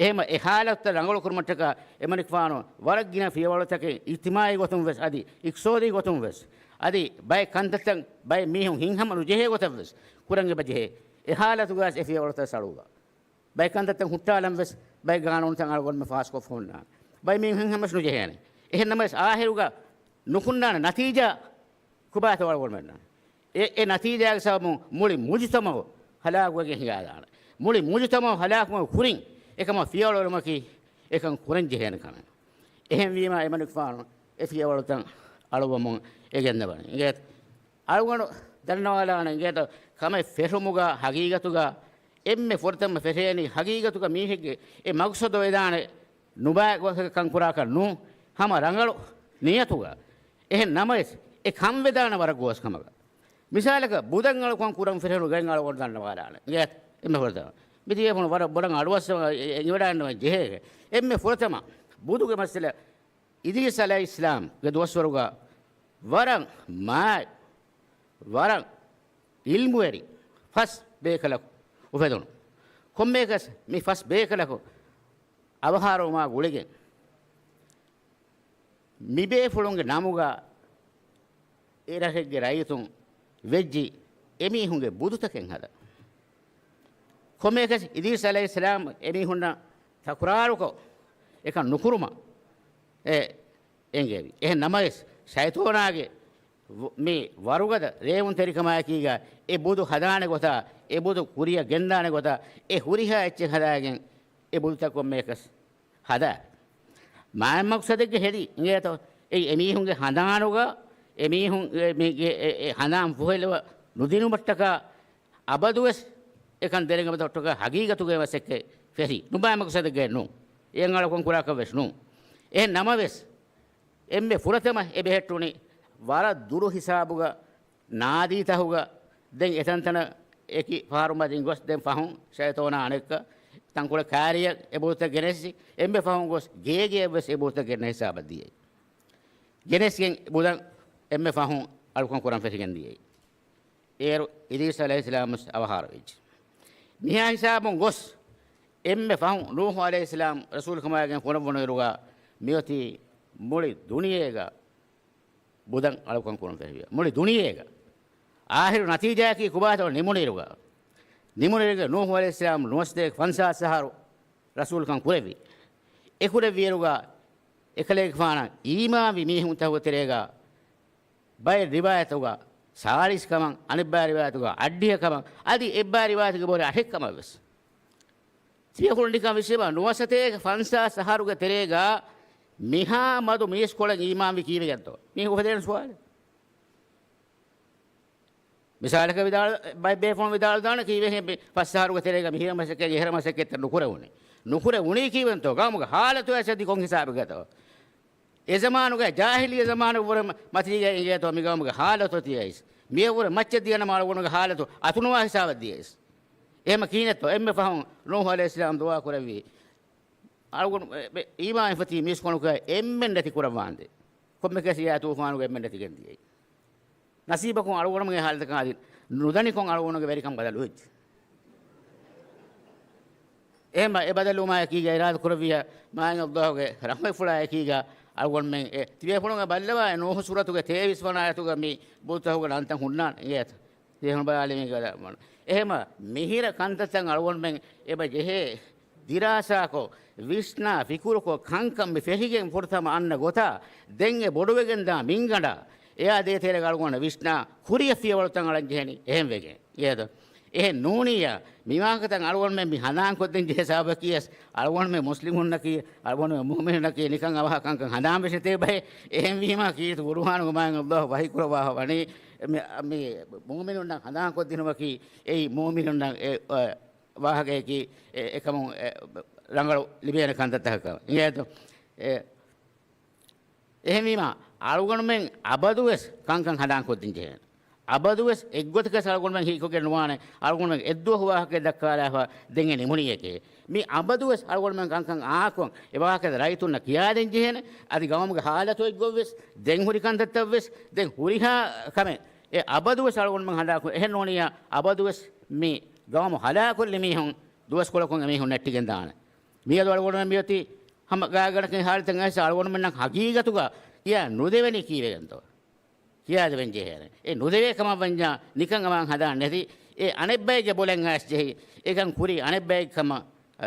އެހެމަ އެ ހާލަތުތައް ރަނގަޅު ކުރުމަށްޓަކާ އެމަނިކުފާނު ވަރަށް ގިނަ ފިޔަވަޅުތަކެއް އިޖްތިމާޢީ ގޮތުން ވެސް އަދި އިޤްތިޞާދީ ގޮތުން ވެސް އަދި ބައެއް ކަންތައްތައް ބައެއް މީހުން ހިތްހަމަ ނުޖެހޭ ގޮތަށް ވެސް ކުރަން އެބަ ޖެހޭ. އެ ހާލަތުގަވެސް އެ ފިޔަވަޅުތައް ސަޅުވާ. ބައެއް ކަންތައްތައް ހުއްޓާލަން ވެސް ބައެއް ގާނޫނުތައް އަޅުގަނޑުމެން ފާސްކޮށްފަ ހުންނާނެ. ބައެއް މީހުން ހިތްހަމަ ވެސް ނުޖެހޭނެ. އެހެން ނަމަވެސް އާޚިރުގަ ނުކުންނާނެ ނަތީޖާ ކޮބާތޯ އަޅުގަނޑުމެންނަށް. އެ، އެ ނަތީޖާގެ ސަބަބުން މުޅި މުޖުތަމަޢު ހަލާކުވެގެން ހިނގާދާނެ. މުޅި މުޖުތަމަޢު ހަލާކުވުމަށް ކުރިން އެކަމަށް ފިޔަވަޅު އެޅުމަކީ އެކަން ކުރަން ޖެހޭނެ ކަމެއް. އެހެންވީމާ އެމަނިކުފާނު އެ ފިޔަވަޅުތައް އަޅުވަމުން އެ ގެންދަވަނީ. އިނގޭތަ؟ އަޅުގަނޑު ދަންނަވާލާނެ އިނގޭތަ؟ ކަމެއް ފެށުމުގަ ހަގީގަތުގަ އެންމެ ފުރަތަމަ ފެށޭނީ ހަގީގަތުގަ މީހެއްގެ އެ މަގުސަދު ވެދާނެ ނުބައި ގޮތަކަށް ކަން ކުރާކަށް ނޫން، ހަމަ ރަނގަޅު ނިޔަތުގަ. އެހެން ނަމަވެސް، އެ ކަން ވެދާނެ ވަރަށް ގޯސް ކަމަކަށް. މިސާލަކަށް، ބުދަށް އަޅުކަން ކުރަން ފެށުނު ގޮތް އަޅުގަނޑު ދަންނަވާލާނެ. އިނގޭތަ؟ އެންމެ ފުރަތަމަ. މި ތިޔަ ފުނު ވަރަށް ބޮޑަށް އަޑުއައްސަވަ އެ، އެ، އެނގިވަޑައިގަންނަވަން ޖެހޭ. އެންމެ ފުރަތަމަ ބުދުގެ މައްސަލަ އިދްރީސް ޢަލައިހިއްސަލާމްގެ ދުވަސްވަރުގަ ވަރަށް މާތް، ވަރަށް ޢިލްމުވެރި ފަސް ބޭކަލަކު އުފެދުނު. ކޮންމެއަކަސް މި ފަސް ބޭކަލަކު އަވަހާރަވުމާ ގުޅިގެން، މިބޭފުޅުންގެ ނަމުގަ އެ ރަށެއްގެ ރައްޔިތުން ވެއްޖި އެމީހުންގެ ބުދުތަކެއް ހަދަން. ކޮންމެއަކަސް އިދްރީސް ޢަލައިހިއްސަލާމް އެމީހުންނަށް ތަކުރާރުކޮށް، އެކަން ނުކުރުމަށް އެ އެނގެވި. އެހެން ނަމަވެސް، ޝައިޠޯނާގެ ވ-، މި ވަރުގަދަ ރޭވުންތެރިކަމާއެކީގަ، އެ ބުދު ހަދާނެ ގޮތާ، އެ ބުދު ކުރިއަށް ގެންދާނެ ގޮތާ، އެ ހުރިހާ އެއްޗެއް ހަދާގެން އެ ބުދުތައް ކޮންމެއަކަސް ހަދާ. މާތް މަގުސަދެއްގެ ހެދި އިނގޭތޯ؟ އެއީ އެމީހުންގެ ހަނދާނުގަ، އެމީހުން އެ، މީގެ އެ، އެ ހަނދާން ފޮހެލަވަ ނުދިނުމަށްޓަކާ، އަބަދުވެސް އެކަން ދެރަނގަބަތަށްޓަކާ ހަގީގަތުގަ މަސައްކަތް ފެށި. ނުބައި މަގުސަދެއްގައެއް ނޫން. އެއަށް އަޅުކަން ކުރާކަށް ވެސް ނޫން. އެހެން ނަމަވެސް، އެންމެ ފުރަތަމަ އެ ބެހެއްޓުނީ ވަރަށް ދުރު ހިސާބުގަ ނާދީތަހުގަ ދެން އެތަންތަނަށް އެކި ފަހަރު މަތިން ގޮސް ދެން ފަހުން ޝައިޠޯނާ އަނެއްކާ ތަންކޮޅެއް ކާރިއަށް އެ ބުދުތައް ގެނެސް، އެންމެ ފަހުން ގޮސް ގޭގެއަށް ވެސް އެ ބުދުތައް ގެންނަ ހިސާބަށް ދިޔައީ. ގެނެސްގެން ބުދަން އެންމެ ފަހުން އަޅުކަން ކުރަން ފެށިގެން ދިޔައީ. އޭރު އިދްރީސް ޢަލައިހިއްސަލާމް ވެސް އަވަހާރަވެއްޖެ. މިހާ ހިސާބުން ގޮސް، އެންމެ ފަހުން ނޫޙު ޢަލައިހިއްސަލާމް ރަސޫލުކަމާގެން ފޮނުއްވުނުއިރުގަ މިއޮތީ މުޅި ދުނިޔޭގަ ބުދަން އަޅުކަން ކުރުން ފެށިއްޔާ. މުޅި ދުނިޔޭގަ. އާޚިރު ނަތީޖާއަކީ ކޮބާތޯ ނިމުނުއިރުގަ. ނިމުނުއިރުގަ ނޫޙު ޢަލައިހިއްސަލާމް ނުވަސަތޭކަ ފަންސާސް އަހަރު ރަސޫލުކަން ކުރެއްވި. އެ ކުރެއްވިއިރުގަ އެކަލޭގެފާނަށް އީމާންވި މީހުންތަކުގެ ތެރޭގަ ބައެއް ރިވާޔަތުގަ ސާޅީސް ކަމަށް، އަނެއްބައި ރިވާޔަތުގަ އައްޑިހަ ކަމަށް، އަދި އެއްބައި ރިވާޔަތުގަ ބޮޑެ އަށެއް ކަމަށް ވެސް. ތިޔަކުޅުން ނިކަން ވިސްނޭބަ، ނުވަސަތޭކަ ފަންސާސް އަހަރުގެ ތެރޭގަ މިހާ މަދު މީސްކޮޅެއް އީމާންވި ކީއްވެގެންތޯ؟ މީ އުފެދޭނެ ސުވާލެއް. މިސާލަކަށް ވިދާޅު، ބައެއް ބޭފުޅުން ވިދާޅުދާނެ ކީއްވެހޭ މި ފަސް އަހަރުގެ ތެރޭގަ މިހިރަ މަސައްކަތް، އެހެރަ މަސައްކަތްތައް ނުކުރެވުނީ. ނުކުރެވުނީ ކީއްވެންތޯ؟ ގައުމުގެ ޙާލަތު އައިސް އަދި ކޮން ހިސާބެއްގަތޯ؟ އެ ޒަމާނުގައި ޖާހިލިއްޔަ ޒަމާނު ވުރެ މަތީގައި އިނގޭތޯ މި ގައުމުގެ ޙާލަތު ތިޔައިސް. މިއަށްވުރެ މައްޗަށް ދިޔަނަމަ އަޅުގަނޑުގެ ޙާލަތު އަތުނުވާ ހިސާބަށް ދިޔައިސް. އެހެމަ ކީނެތޯ އެންމެ ފަހުން ނޫޙު ޢަލައިހިއްސަލާމް ދުޢާ ކުރެއްވީ. އަޅުގަނޑު އެ، އެ، އީމާން ފޮތީ މީސްކޮޅުގައި އެންމެން ނެތި ކުރައްވާނދޭ. ކޮންމެ ކަސިޔާ ތޫފާނުގަ އެންމެން ނެތިގެން ދިޔައީ. ނަސީބަކުން އަޅުގަނޑުމެންގެ ޙާލަތަކާ އަދި ނުދަނިކޮށް އަޅުގަނޑުގެ ވެރިކަން ބަދަލުވެއްޖެ. އެހެމަ އެ ބަދަލުވުމާ އެކީގަ އިރާދަ ކުރެއްވިޔާ މާތް ﷲ ގެ ރަޙްމަތްފުޅާ އެކީގަ އަޅުގަނޑުމެން އެ ތިބޭފުޅުން ބައްލަވާ އެ ނޫޙު ސޫރަތުގެ ތޭވީސް ވަނަ އާޔަތުގަ މި ބުދުތަކުގެ ނަންތައް ހުންނާނެ އިނގޭތަ؟ ތިބޭފުޅުން ބަލާލީމޭ ގަދަ މަނު. އެހެމަ މިހިރަ ކަންތައްތައް އަޅުގަނޑުމެން އެބަ ޖެހޭ ދިރާސާކޮށް، ވިސްނާ، ފިކުރުކޮށް، ކަންކަން މި ފެށިގެން ފުރަތަމަ އަންނަ ގޮތާ، ދެން އެ ބޮޑުވެގެންދާ މިންގަނޑާ، އެއާ ދޭތެރޭގަ އަޅުގަނޑަށް ވިސްނާ، ކުރިއަށް ފިޔަވަޅުތައް އަޅަން ޖެހެނީ އެހެން ވެގެން. އޭދޯ؟ އެހެން ނޫނިއްޔާ، މި ވާހަކަތައް އަޅުގަނޑުމެން މި ހަނދާންކޮށްދޭން ޖެހޭ ސަބަބަކީ ވެސް، އަޅުގަނޑުމެން މުސްލިމުންނަކީ، އަޅުގަނޑުމެން މުއުމިނުންނަކީ ނިކަން އަވަހަށް ކަންކަން ހަނދާން ވެސް ނެތޭ ބައެއް. އެހެންވީމާ ކީރިތި ޤުރުއާނުގަ މާތް ﷲ ވަޙީ ކުރައްވާފަ ވަނީ، މި، މި މުއުމިނުންނަށް ހަނދާންކޮށްދިނުމަކީ، އެއީ މުއުމިނުންނަށް އެ، އަ، ވާހަކަޔަކީ، އެ، އެކަމުން، އެ، ރަނގަޅު ލިބޭނެ ކަންތައްތަކަކަށް އިނގޭތޯ؟ އެ، އެހެންވީމާ، އަޅުގަނޑުމެން އަބަދުވެސް ކަންކަން ހަނދާންކޮށްދިން ޖެހޭނެ. އަބަދުވެސް އެއްގޮތަކަސް އަޅުގަނޑުމެން ހީކޮށްގެން ނުވާނެ، އަޅުގަނޑުމެން އެއްދުވަހު ވާހަކައެއް ދައްކާލާފަ ދެން އެ ނިމުނީއެކޭ. މި އަބަދުވެސް އަޅުގަނޑުމެން ކަންކަން އާކޮށް، އެ ވާހަކަ ރައްޔިތުންނަށް ކިޔާދޭން ޖެހޭނެ. އަދި ގައުމުގެ ހާލަތު އޮތްގޮތްވެސް، ދެން ހުރި ކަންތައްތައްވެސް، ދެން ހުރިހާ ކަމެއް، އެ އަބަދުވެސް އަޅުގަނޑުމެން ހަނދާންކޮށް، އެހެން ނޫނިއްޔާ، އަބަދުވެސް މި ގައުމު ހަލާކު ކޮށްލި މީހުން ދުވަސްކޮޅަކުން އެމީހުން ނެއްޓިގެން ދާނެ. މިއަދު އަޅުގަނޑުމެން މިއޮތީ ހަމަ ގާތްގަނޑަކަށް ހާލަތެއް އައިސް އަޅުގަނޑުމެންނަށް ހަގީގަތުގަ ކިޔާ ނުދެވެނީ ކީއްވެގެންތޯ؟ ކިޔާދެވެން ޖެހޭނެ. އެ ނުދެވޭ ކަމަށް ވަންޏާ ނިކަން އަވަހަށް ހަނދާން ނެތި، އެ އަނެއްބައެއްގެ ބޮލެއް އައިސް ޖެހި، އެކަން ކުރީ އަނެއްބައެއް ކަމަށް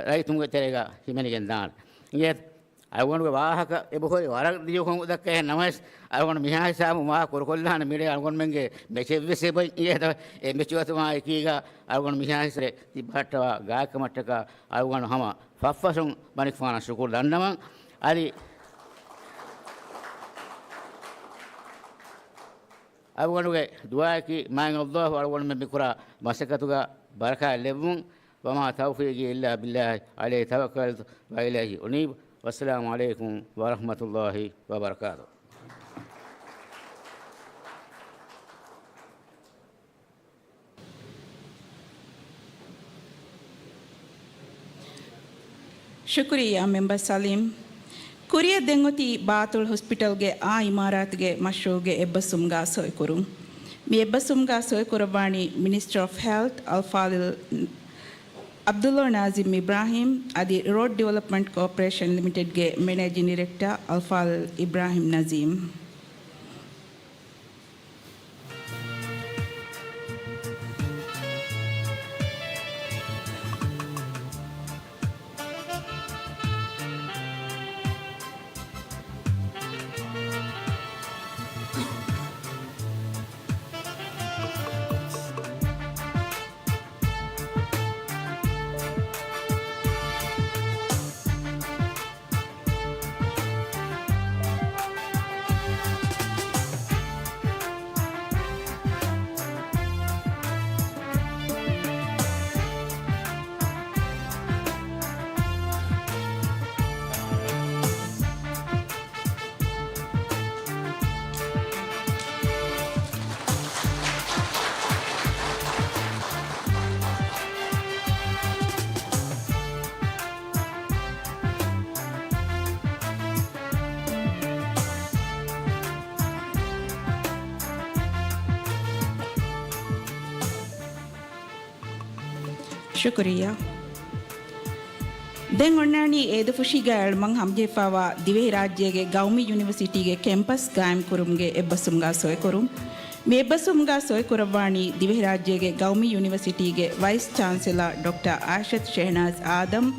ރައްޔިތުންގެ ތެރޭގަ ހިމެނިގެން ދާނެ. އިނގޭތަ؟ އަޅުގަނޑުގެ ވާހަކަ އެބަހުރި ވަރަށް ދިޔުކޮށް ދައްކައެއް ނަމަވެސް، އަޅުގަނޑު މިހާ ހިސާބުން ވާހަކަ ކުރުކޮށްލާނެ މިރޭ އަޅުގަނޑުމެންގެ މެޗެއްވެސް އެބައޮތް އިނގޭތަ؟ އެ މެޗު އަތުމާ އެކީގަ އަޅުގަނޑު މިހާ ހިސާބުން ތިބާއްޓަވާ ގާތްކަމަށްޓަކާ އަޅުގަނޑު ހަމަ ފަށްފަށުން މަނިކުފާނަށް ޝުކުރު ދަންނަވަން. އަދި އަޅުގަނޑުގެ ދުޢާއަކީ މާތް ﷲ އަޅުގަނޑުމެން މިކުރާ މަސައްކަތުގަ ބަރަކާތް ލެއްވުން. وما توفيقي إلا بالله عليه توكلت وإليه أنيب. والسلام عليكم ورحمة الله وبركاته. ޝުކުރިއްޔާ މެމްބަރ ސަލީމް. ކުރިއަށް ދެން އޮތީ ބާތުލް ހޮސްޕިޓަލްގެ އާ އިމާރާތުގެ މަޝްރޫޢުގެ އެއްބަސްވުމުގަ ސޮއިކުރުން. މި އެއްބަސްވުމުގަ ސޮއިކުރައްވާނީ މިނިސްޓަރ އޮފް ހެލްތް އަލްފާޟިލް ޢަބްދުﷲ ނާޒިމް އިބްރާހީމް އަދި ރޯޑް ޑިވެލޮޕްމަންޓް ކޯޕަރޭޝަން ލިމިޓެޑްގެ މެނޭޖިން ޑިރެކްޓަރ އަލްފާޟިލް އިބްރާހީމް ނަޒީމް. ޝުކުރިއްޔާ. ދެން އޮންނާނީ އޭދަފުށީގައި އަޅުމަން ހަމަޖެހިފާވާ ދިވެހިރާއްޖޭގެ ގައުމީ ޔުނިވަރސިޓީގެ ކެމްޕަސް ގާއިމްކުރުމުގެ އެއްބަސްވުމުގަ ސޮއިކުރުން. މި އެއްބަސްވުމުގަ ސޮއިކުރައްވާނީ ދިވެހިރާއްޖޭގެ ގައުމީ ޔުނިވަރސިޓީގެ ވައިސް ޗާންސެލާ ޑޮކްޓަރ އާޝަތް ޝެހްނާޒް އާދަމް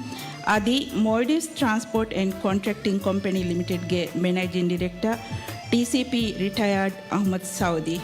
އަދި މޯލްޑިވްސް ޓްރާންސްޕޯޓް އެންޑް ކޮންޓްރެކްޓިން ކޮމްޕެނީ ލިމިޓެޑްގެ މެނޭޖިން ޑިރެކްޓަރ، ޓީސީޕީ ރިޓަޔާޑް އަޙްމަދު ސައުދީ.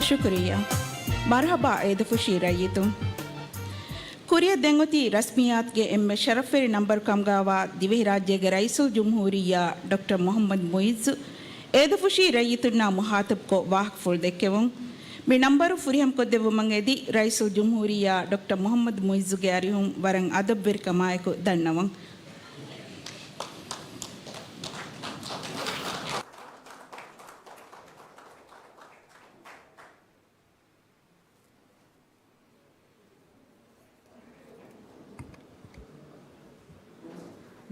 ޝުކުރިއްޔާ. މަރުޙަބާ އޭދަފުށީ ރައްޔިތުން. ކުރިއަށް ދެން އޮތީ ރަސްމިއްޔާތުގެ އެންމެ ޝަރަފްވެރި ނަންބަރު ކަމުގައިވާ ދިވެހިރާއްޖޭގެ ރައީސުލްޖުމްހޫރިއްޔާ ޑޮކްޓަރ މުޙައްމަދު މުޢިއްޒު އޭދަފުށީ ރައްޔިތުންނާ މުޚާޠަބުކޮށް ވާހަކަފުޅު ދެއްކެވުން. މި ނަންބަރު ފުރިހަމަކޮށްދެއްވުމަށް އެދި ރައީސުލްޖުމްހޫރިއްޔާ ޑޮކްޓަރ މުޙައްމަދު މުޢިއްޒުގެ އަރިހުން ވަރަށް އަދަބުވެރިކަމާއެކު ދަންނަވަން.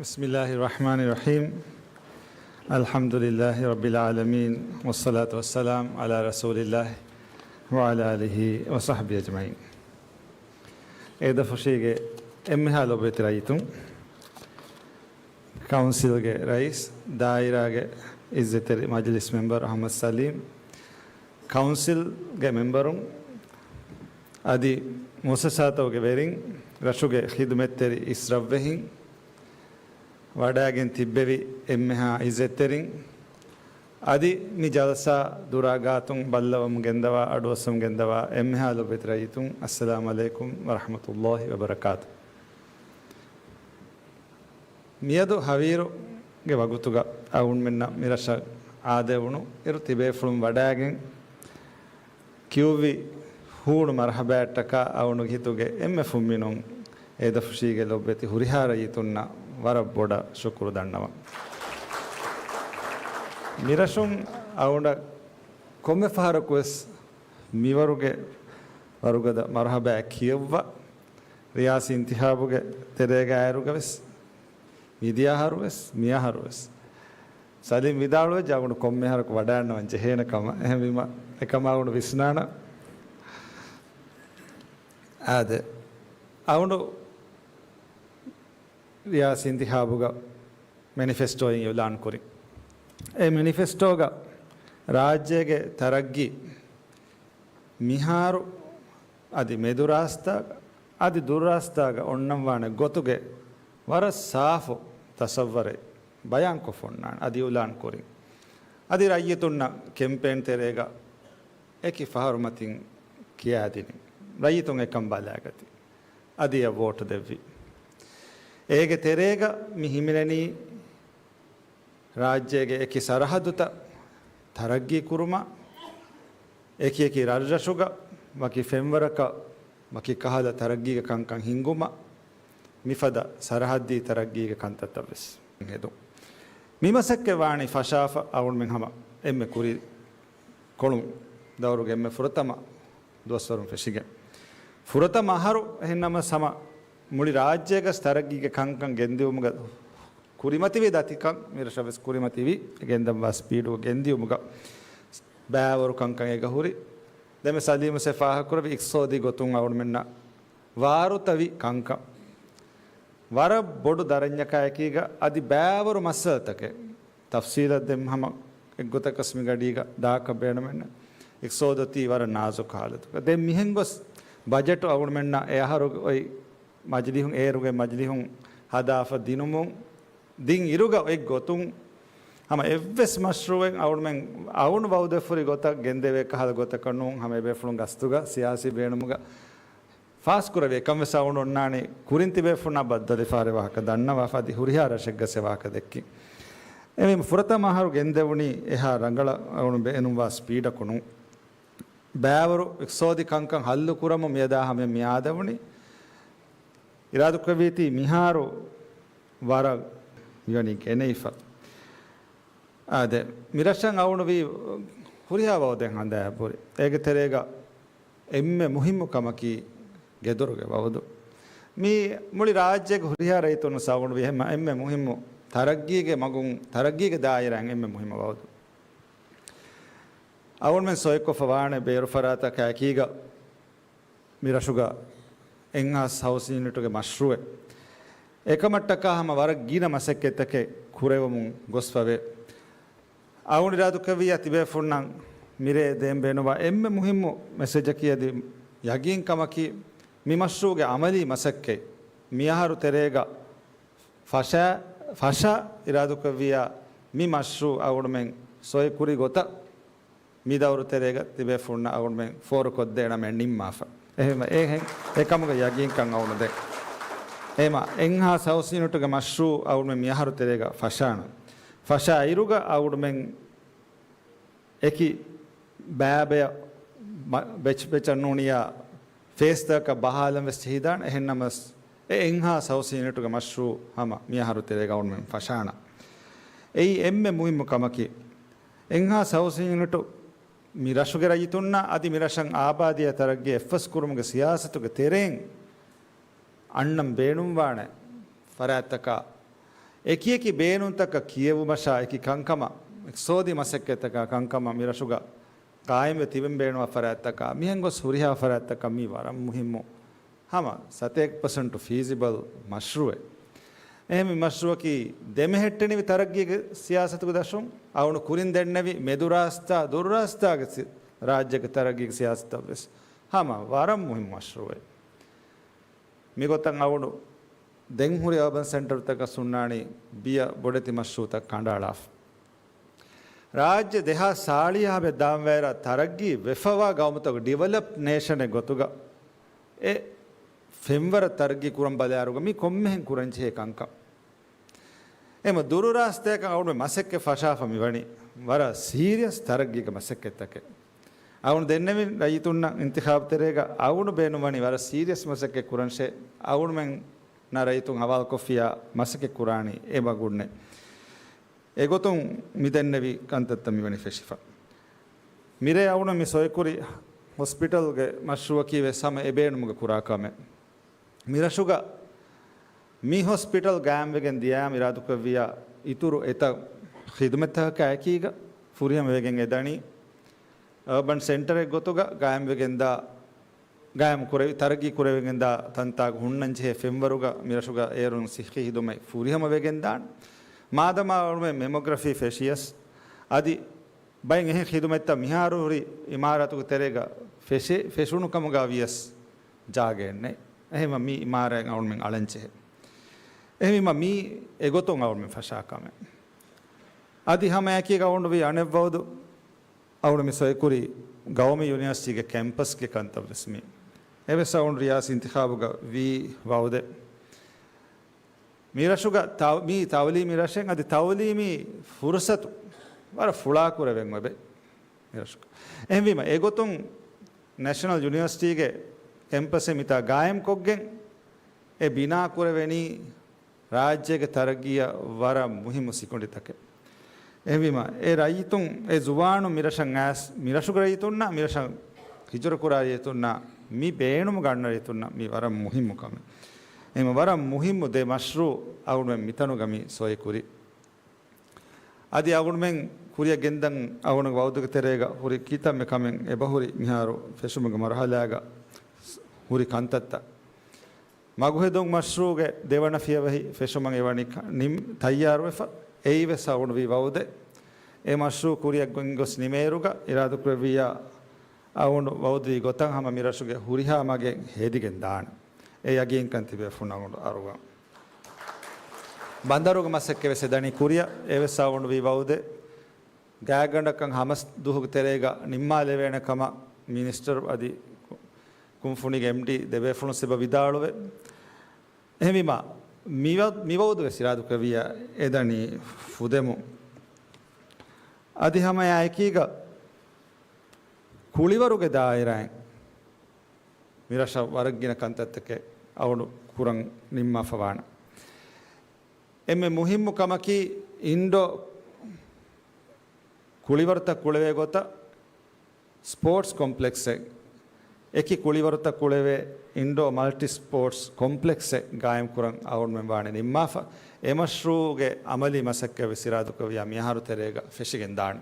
بسم الله الرحمن الرحيم. الحمد لله رب العالمين، والصلاة والسلام على رسول الله وعلى آله وصحبه أجمعين. އޭދަފުށީގެ އެންމެހާ ލޮބުވެތި ރައްޔިތުން، ކައުންސިލްގެ ރައީސް، ދާއިރާގެ އިއްޒަތްތެރި މަޖިލިސް މެމްބަރު އަޙްމަދު ސަލީމް، ކައުންސިލްގެ މެމްބަރުން އަދި މުއައްސަސާތަކުގެ ވެރިން، ރަށުގެ ޚިދުމަތްތެރި އިސް ރަށްވެހިން، ވަޑައިގެން ތިއްބެވި އެންމެހާ އިއްޒަތްތެރިން، އަދި މި ޖަލްސާ ދުރާ ގާތުން ބައްލަވަމުން ގެންދަވާ، އަޑުއައްސަމުން ގެންދަވާ އެންމެހާ ލޮބުވެތި ރައްޔިތުން، އައްސަލާމު ޢަލައިކުމް ވަރަޙްމަތުﷲި ވަބަރަކާތު. މިއަދު ހަވީރުގެ ވަގުތުގަ އަޅުގަނޑުމެންނަށް މިރަށަށް އާދެވުނު އިރު ތިބޭފުޅުން ވަޑައިގެން ކިޔުއްވި ހޫނު މަރުޙަބާއަށްޓަކާ އަޅުގަނޑުގެ ހިތުގެ އެންމެ ފުންމިނުން އޭދަފުށީގެ ލޮބުވެތި ހުރިހާ ރައްޔިތުންނަށް ވަރަށް ބޮޑަށް ޝުކުރު ދަންނަވަން. މިރަށުން އަޅުގަނޑަށް ކޮންމެ ފަހަރަކުވެސް މިވަރުގެ ވަރުގަދަ މަރުޙަބާ ކިޔައްވާ، ރިޔާސީ އިންތިޚާބުގެ ތެރޭގަ އައިރުގަވެސް، މިދިޔަ އަހަރުވެސް، މި އަހަރުވެސް ސަލީމް ވިދާޅުވެއްޖެ، އަޅުގަނޑު ކޮންމެ އަހަރަކު ވަޑައިގަންނަވަން ޖެހޭނެ ކަމަށް. އެހެންވީމަ، އެކަމާ އަޅުގަނޑު ވިސްނާނަން. އާދެ، އަޅުގަނޑު ރިޔާސީ އިންތިޚާބުގަ މެނިފެސްޓޯއިން އިޢުލާން ކުރި. އެ މެނިފެސްޓޯގަ ރާއްޖޭގެ ތަރައްގީ މިހާރު އަދި މެދުރާސްތާގަ އަދި ދުރުރާސްތާގަ އޮންނަންވާނެ ގޮތުގެ ވަރަށް ސާފު ތަޞައްވަރެއް ބަޔާންކޮށްފަ އޮންނާނެ އަދި އިޢުލާން ކުރިން. އަދި ރައްޔިތުންނަށް ކެމްޕޭން ތެރޭގަ އެކި ފަހަރު މަތިން ކިޔާދިނިން. ރައްޔިތުން އެކަން ބަލައިގަތީ. އަދި އެ ވޯޓް ދެއްވި. އޭގެ ތެރޭގަ މި ހިމެނެނީ ރާއްޖޭގެ އެކި ސަރަހައްދުތައް ތަރައްގީ ކުރުމަށް، އެކި އެކި ރަށްރަށުގަ ވަކި ފެންވަރަކަށް ވަކި ކަހަލަ ތަރައްގީގެ ކަންކަން ހިންގުމަށް، މިފަދަ ސަރަހައްދީ ތަރައްގީގެ ކަންތައްތައް ވެސް ހެދުން. މި މަސައްކަތް ވާނީ ފަށާފަ އަޅުގަނޑުމެން ހަމަ އެންމެ ކުރި ކޮޅުން ދައުރުގެ އެންމެ ފުރަތަމަ ދުވަސްވަރުން ފެށިގެން. ފުރަތަމަ އަހަރު އެހެންނަމަވެސް ހަމަ މުޅި ރާއްޖޭގަސް ތަރައްގީގެ ކަންކަން ގެންދިއުމުގަ ކުރިމަތިވި ދަތިކަން މިރަށަށް ވެސް ކުރިމަތިވި، ގެންދަންވާ ސްޕީޑު ގެންދިއުމުގަ ބައިވަރު ކަންކަން އޭގަ ހުރި. ދެން ސަލީމު ސެ ފާހަގަކުރެއްވި އިޤްތިޞާދީ ގޮތުން އަޅުމެންނަށް ވާރުތަވި ކަންކަން. ވަރަށް ބޮޑު ދަރަންޏަކާ އެކީގަ އަދި ބައިވަރު މައްސަލަތަކެއް. ތަފްސީލަށް ދެން ހަމަ އެއްގޮތަކަސް މި ގަޑީގަ ދާކަށް ބޭނުމެއްނެ. އިޤްތިޞާދު އޮތީ ވަރަށް ނާޒުކު ހާލަތުގަ. ދެން މިހެން ގޮސް ބަޖެޓު އަޅުމެންނަށް އެ އަހަރު އޮތް މަޖިލީހުން، އޭރުގެ މަޖިލީހުން ހަދާފަ ދިނުމުން ދިން އިރުގަ އޮތް ގޮތުން ހަމަ އެއްވެސް މަޝްރޫއެއް އަޅުމެން އަޅުން ވައުދެއް ފުރި ގޮތަށް ގެންދެވޭ ކަހަލަ ގޮތަކަށް ނޫން، ހަމަ އެބޭފުޅުން ގަސްތުގަ ސިޔާސީ ބޭނުމުގަ ފާސްކުރެވި އެކަން ވެސް އަޅުން އޮންނާނީ ކުރިން ތިބޭފުންނާ ބައްދަލުވެފަ ވާހަކަ ދަންނަވާފަ އަދި ހުރިހާ ރަށެއްގަސް އެ ވާހަކަ ދެއްކިން. އެމީ ފުރަތަމަ އަހަރު ގެންދެވުނީ އެހާ ރަނގަޅަށް އަޅުން ބޭނުންވާ ސްޕީޑަކު ނޫން. ބައިވަރު އިޤްތިޞާދީ ކަންކަން ހައްލު ކުރަމުން މިއަދާ ހަމަ މި އާދެވުނީ. އިރާދަކުރެއްވީތީ މިހާރު ވަރަށް މިވަނީ ގެނެވިފަ. އާދެ، މިރަށަށް އައުނުވީ ހުރިހާ ވައުދެއް ހަނދާން ބުރި. އޭގެ ތެރޭގަ އެންމެ މުހިއްމު ކަމަކީ ގެދޮރުގެ ވައުދު. މީ މުޅި ރާއްޖޭގެ ހުރިހާ ރައްޔިތުން އައުނުވީ އެންމެ، އެންމެ މުހިއްމު ތަރައްގީގެ މަގުން، ތަރައްގީގެ ދާއިރާއިން އެންމެ މުހިއްމު ވައުދު. އަޅުމެން ސޮއިކޮށްފަ ވާނެ ބޭރު ފަރާތަކާ އެކީގަ މި ރަށުގަ އެންހާސް ހައުސިން ޔުނިޓުގެ މަޝްރޫއެއް. އެކަމަށްޓަކާ ހަމަ ވަރަށް ގިނަ މަސައްކަތްތަކެއް ކުރެވެމުން ގޮސްފަވޭ. އަޅުން އިރާދަކުރެއްވިއްޔާ ތިބޭފުންނަށް މިރޭ ދޭން ބޭނުންވާ އެންމެ މުހިއްމު މެސެޖަކީ އަދި ޔަގީން ކަމަކީ، މި މަޝްރޫއުގެ އަމަލީ މަސައްކަތް މިއަހަރު ތެރޭގަ ފަށާ، ފަށާ އިރާދަކުރެއްވިއްޔާ މި މަޝްރޫއު އަޅުމެން ސޮއިކުރި ގޮތަށް މި ދައުރު ތެރޭގަ ތިބޭފުންނަށް އަޅުމެން ފޯރުކޮށްދޭނަމޭ ނިންމާފަ. އެހެން، އެހެން އެކަމުގެ ޔަގީންކަން އަޅުން ދޭ. އެހެން އެންހާސް ހައުސިން ޔުނިޓުގެ މަޝްރޫއު އަޅުމެން މިއަހަރު ތެރޭގަ ފަށާނަން. ފަށާ އިރުގަ އަޅުމެން އެކި ބައިބަޔަށް މަ-، ބެޗް ބެޗަށް ނޫނިއްޔާ ފޭސްތަކަށް ބަހާލަން ވެސް ޖެހިދާނެ. އެހެންނަމަސް އެ އެންހާސް ހައުސިން ޔުނިޓުގެ މަޝްރޫއު ހަމަ މިއަހަރު ތެރޭގަ އަޅުމެން ފަށާނަން. އެއީ އެންމެ މުހިއްމު ކަމަކީ. އެންހާސް ހައުސިން ޔުނިޓު މި ރަށުގެ ރައްޔިތުންނަށް އަދި މި ރަށަށް އާބާދީއާ ތަރައްގީ އެއްފަސް ކުރުމުގެ ސިޔާސަތުގެ ތެރެއިން އަންނަން ބޭނުންވާނެ ފަރާތްތަކާ، އެކިއެކި ބޭނުންތަކަށް ކިޔެވުމަށާ އެކި ކަންކަމަށް، އިޤްތިޞާދީ މަސައްކަތްތަކާ ކަންކަމަށް މި ރަށުގަ ޤާއިމްވެ ތިބެން ބޭނުންވާ ފަރާތްތަކާ، މިހެން ގޮސް ހުރިހާ ފަރާތްތަކަށް މީ ވަރަށް މުހިއްމު ހަމަ ސަތޭކަ ޕަސެންޓު ފީޒިބަލް މަޝްރޫއެއް. އެހެން މި މަޝްރޫއަކީ ދެމެހެއްޓެނިވި ތަރައްގީގެ ސިޔާސަތުގެ ދަށުން އަޅުނު ކުރިން ދެންނެވި މެދު ރާސްތާ، ދުރު ރާސްތާގެ ސި-، ރާއްޖޭގެ ތަރައްގީގެ ސިޔާސަތަށް ވެސް ހަމަ ވަރަށް މުހިއްމު މަޝްރޫއެއް. މިގޮތަށް އަޅުނު ދެން ހުރި އާބަން ސެންޓަރުތަކަށް ހުންނާނީ ބިޔަ ބޮޑެތި މަޝްރޫއުތައް ކަނޑައަޅާފަ. ރާއްޖެ ދެހާސް ސާޅީސް ހަމަ ދާންވައިރާ ތަރައްގީ ވެފަވާ ގައުމުތަކުގެ ޑިވެލޮޕް ނޭޝަނެއް ގޮތުގަ އެ ފެންވަރަށް ތަރައްގީ ކުރަން ބަލާއިރުގަ މި ކޮންމެހެން ކުރަންޖެހޭ ކަންކަން. އެމަ ދުރު ރާސްތައަކަށް އަޅުމެން މަސައްކަތް ފަށާފަ މިވަނީ ވަރަށް ސީރިއަސް ތަރައްގީގެ މަސައްކަތްތަކެއް. އަޅުން ދެންނެވި ރައްޔިތުންނަށް އިންތިޚާބު ތެރޭގަ އަޅުން ބޭނުންވަނީ ވަރަށް ސީރިއަސް މަސައްކަތް ކުރަންށޭ. އަޅުމެންނަށް ރައްޔިތުން ހަވާލުކޮށްފިއްޔާ މަސައްކަތް ކުރާނީ އެ މަގުންނޭ. އެގޮތުން މި ދެންނެވި ކަންތައްތައް މިވަނީ ފެށިފަ. މިރޭ އަޅުން މި ސޮއިކުރި ހޮސްޕިޓަލްގެ މަޝްރޫއަކީ ވެސް ހަމަ އެ ބޭނުމުގަ ކުރާ ކަމެއް. މި ރަށުގަ މި ހޮސްޕިޓަލް ގާއިމްވެގެން ދިޔައިމަ އިރާދަކުރެއްވިއްޔާ އިތުރު އެތައް ޚިދުމަތްތަކަކާ އެކީގަ ފުރިހަމަވެގެން އެދަނީ އަރބަން ސެންޓަރެއް ގޮތުގަ ގާއިމްވެގެންދާ، ގާއިމް ކުރެވި، ތަރައްގީ ކުރެވިގެންދާ ތަންތާގަ ހުންނަންޖެހޭ ފެންވަރުގަ މި ރަށުގަ އޭރުން ސިއްހީ ޚިދުމަތް ފުރިހަމަވެގެންދާނެ. މާދަމާ އަޅުމެން މެމޮގްރަފީ ފެށިޔަސް އަދި ބައެއް އެހެން ޚިދުމަތްތައް މިހާރު ހުރި އިމާރާތުގެ ތެރޭގަ ފެށޭ، ފެށުނު ކަމުގަ ވިޔަސް ޖާގައެއް ނެތް. އެހެންވީމަ މީ އިމާރާތް އަޅުމެން އަޅަންޖެހޭ. އެހެންވީމަ މީ އެގޮތުން އަޅުމެން ފަށާ ކަމެއް. އަދި ހަމައެކީގަ އަޅުން ވީ އަނެއް ވައުދު އަޅުން މި ސޮއިކުރި ގައުމީ ޔުނިވަރސިޓީގެ ކެމްޕަސްގެ ކަންތައް ވެސް މީ. އެވެސް އަޅުން ރިޔާސީ އިންތިޚާބުގަ ވީ ވައުދެއް. މި ރަށުގަ ތަ-، މީ ތައުލީމީ ރަށެއް އަދި ތައުލީމީ ފުރުސަތު ވަރަށް ފުޅާކުރެވެން އެބަ މި ރަށުގަ. އެހެންވީމަ، އެގޮތުން ނެޝަނަލް ޔުނިވަރސިޓީގެ ކެމްޕަސެއް މިތާ ގާއިމްކޮށްގެން އެ ބިނާ ކުރެވެނީ ރާއްޖޭގެ ތަރައްގީއަށް ވަރަށް މުހިއްމު ސިކުނޑިތަކެއް. އެހެންވީމަ، އެ ރައްޔިތުން، އެ ޒުވާނުން މި ރަށަށް އައިސް، މި ރަށުގެ ރައްޔިތުންނަށް، މި ރަށަށް ހިޖުރަކުރާ ރައްޔިތުންނަށް، މި ބޭނުމުގަ އަންނަ ރައްޔިތުންނަށް މި ވަރަށް މުހިއްމު ކަމެއް. އެހެންވީމަ ވަރަށް މުހިއްމު ދެ މަޝްރޫޢު އަޅުގަނޑުމެން މިތަނުގަ މި ސޮއި ކުރީ. އަދި އަޅުގަނޑުމެން ކުރިއަށް ގެންދަން އަޅުގަނޑުގެ ވައުދުގެ ތެރޭގަ ހުރި ކިތަންމެ ކަމެއް އެބަހުރި މިހާރު ފެށުމުގެ މަރުހަލާގަ ހުރި ކަންތައްތައް. މަގުހެދުން މަޝްރޫޢުގެ ދެވަނަ ފިޔަވަހި ފެށުމަށް އެވަނީ ކަ-، ނިން-، ތައްޔާރުވެފަ. އެއީވެސް އަޅުގަނޑު ވީ ވައުދެއް. އެ މަޝްރޫޢު ކުރިއަށް ގޮތް ގޮސް ނިމޭއިރުގަ އިރާދަކުރެއްވިއްޔާ އަޅުގަނޑު ވައުދުވީ ގޮތަށް ހަމަ މިރަށުގެ ހުރިހާ މަގެއް ހެދިގެން ދާނެ. އެ ޔަގީންކަން ތިބޭފުޅުން އަޅުގަނޑު އަރުވަން. ބަނދަރުގެ މަސައްކަތް ވެސް އެދަނީ ކުރިއަށް. އެވެސް އަޅުގަނޑު ވީ ވައުދެއް. ގާތްގަނޑަކަށް ހަމަ ދުވަހުގެ ތެރޭގަ ނިންމާލެވޭނެ ކަމަށް މިނިސްޓަރު އަދި ކުންފުނީގެ އެމްޑީ ދެބޭފުޅުން ސިބަ ވިދާޅުވެ. އެހެންވީމަ، މި ވަ-، މި ވައުދު ވެސް އިރާދުކުރެއްވިއްޔާ އެދަނީ ފުދެމުން. އަދި ހަމަ އެއާއެކީގަ ކުޅިވަރުގެ ދާއިރާއިން މިރަށަށް ވަރަށް ގިނަ ކަންތައްތަކެއް އަޅުގަނޑު ކުރަން ނިންމާފަ ވާނެ. އެންމެ މުހިއްމު ކަމަކީ އިންޑޯ ކުޅިވަރުތައް ކުޅެވޭ ގޮތަށް ސްޕޯޓްސް ކޮމްޕްލެކްސެއް، އެކި ކުޅިވަރުތައް ކުޅެވޭ އިންޑޯ މަލްޓި ސްޕޯޓްސް ކޮމްޕްލެކްސެއް ގާއިމްކުރަން އަޅުގަނޑުމެން ވާނެ ނިންމާފަ. އެ މަޝްރޫޢުގެ އަމަލީ މަސައްކަތް ވެސް އިރާދަކުރެއްވިއްޔާ މިހާރު ތެރޭގަ ފެށިގެން ދާނެ.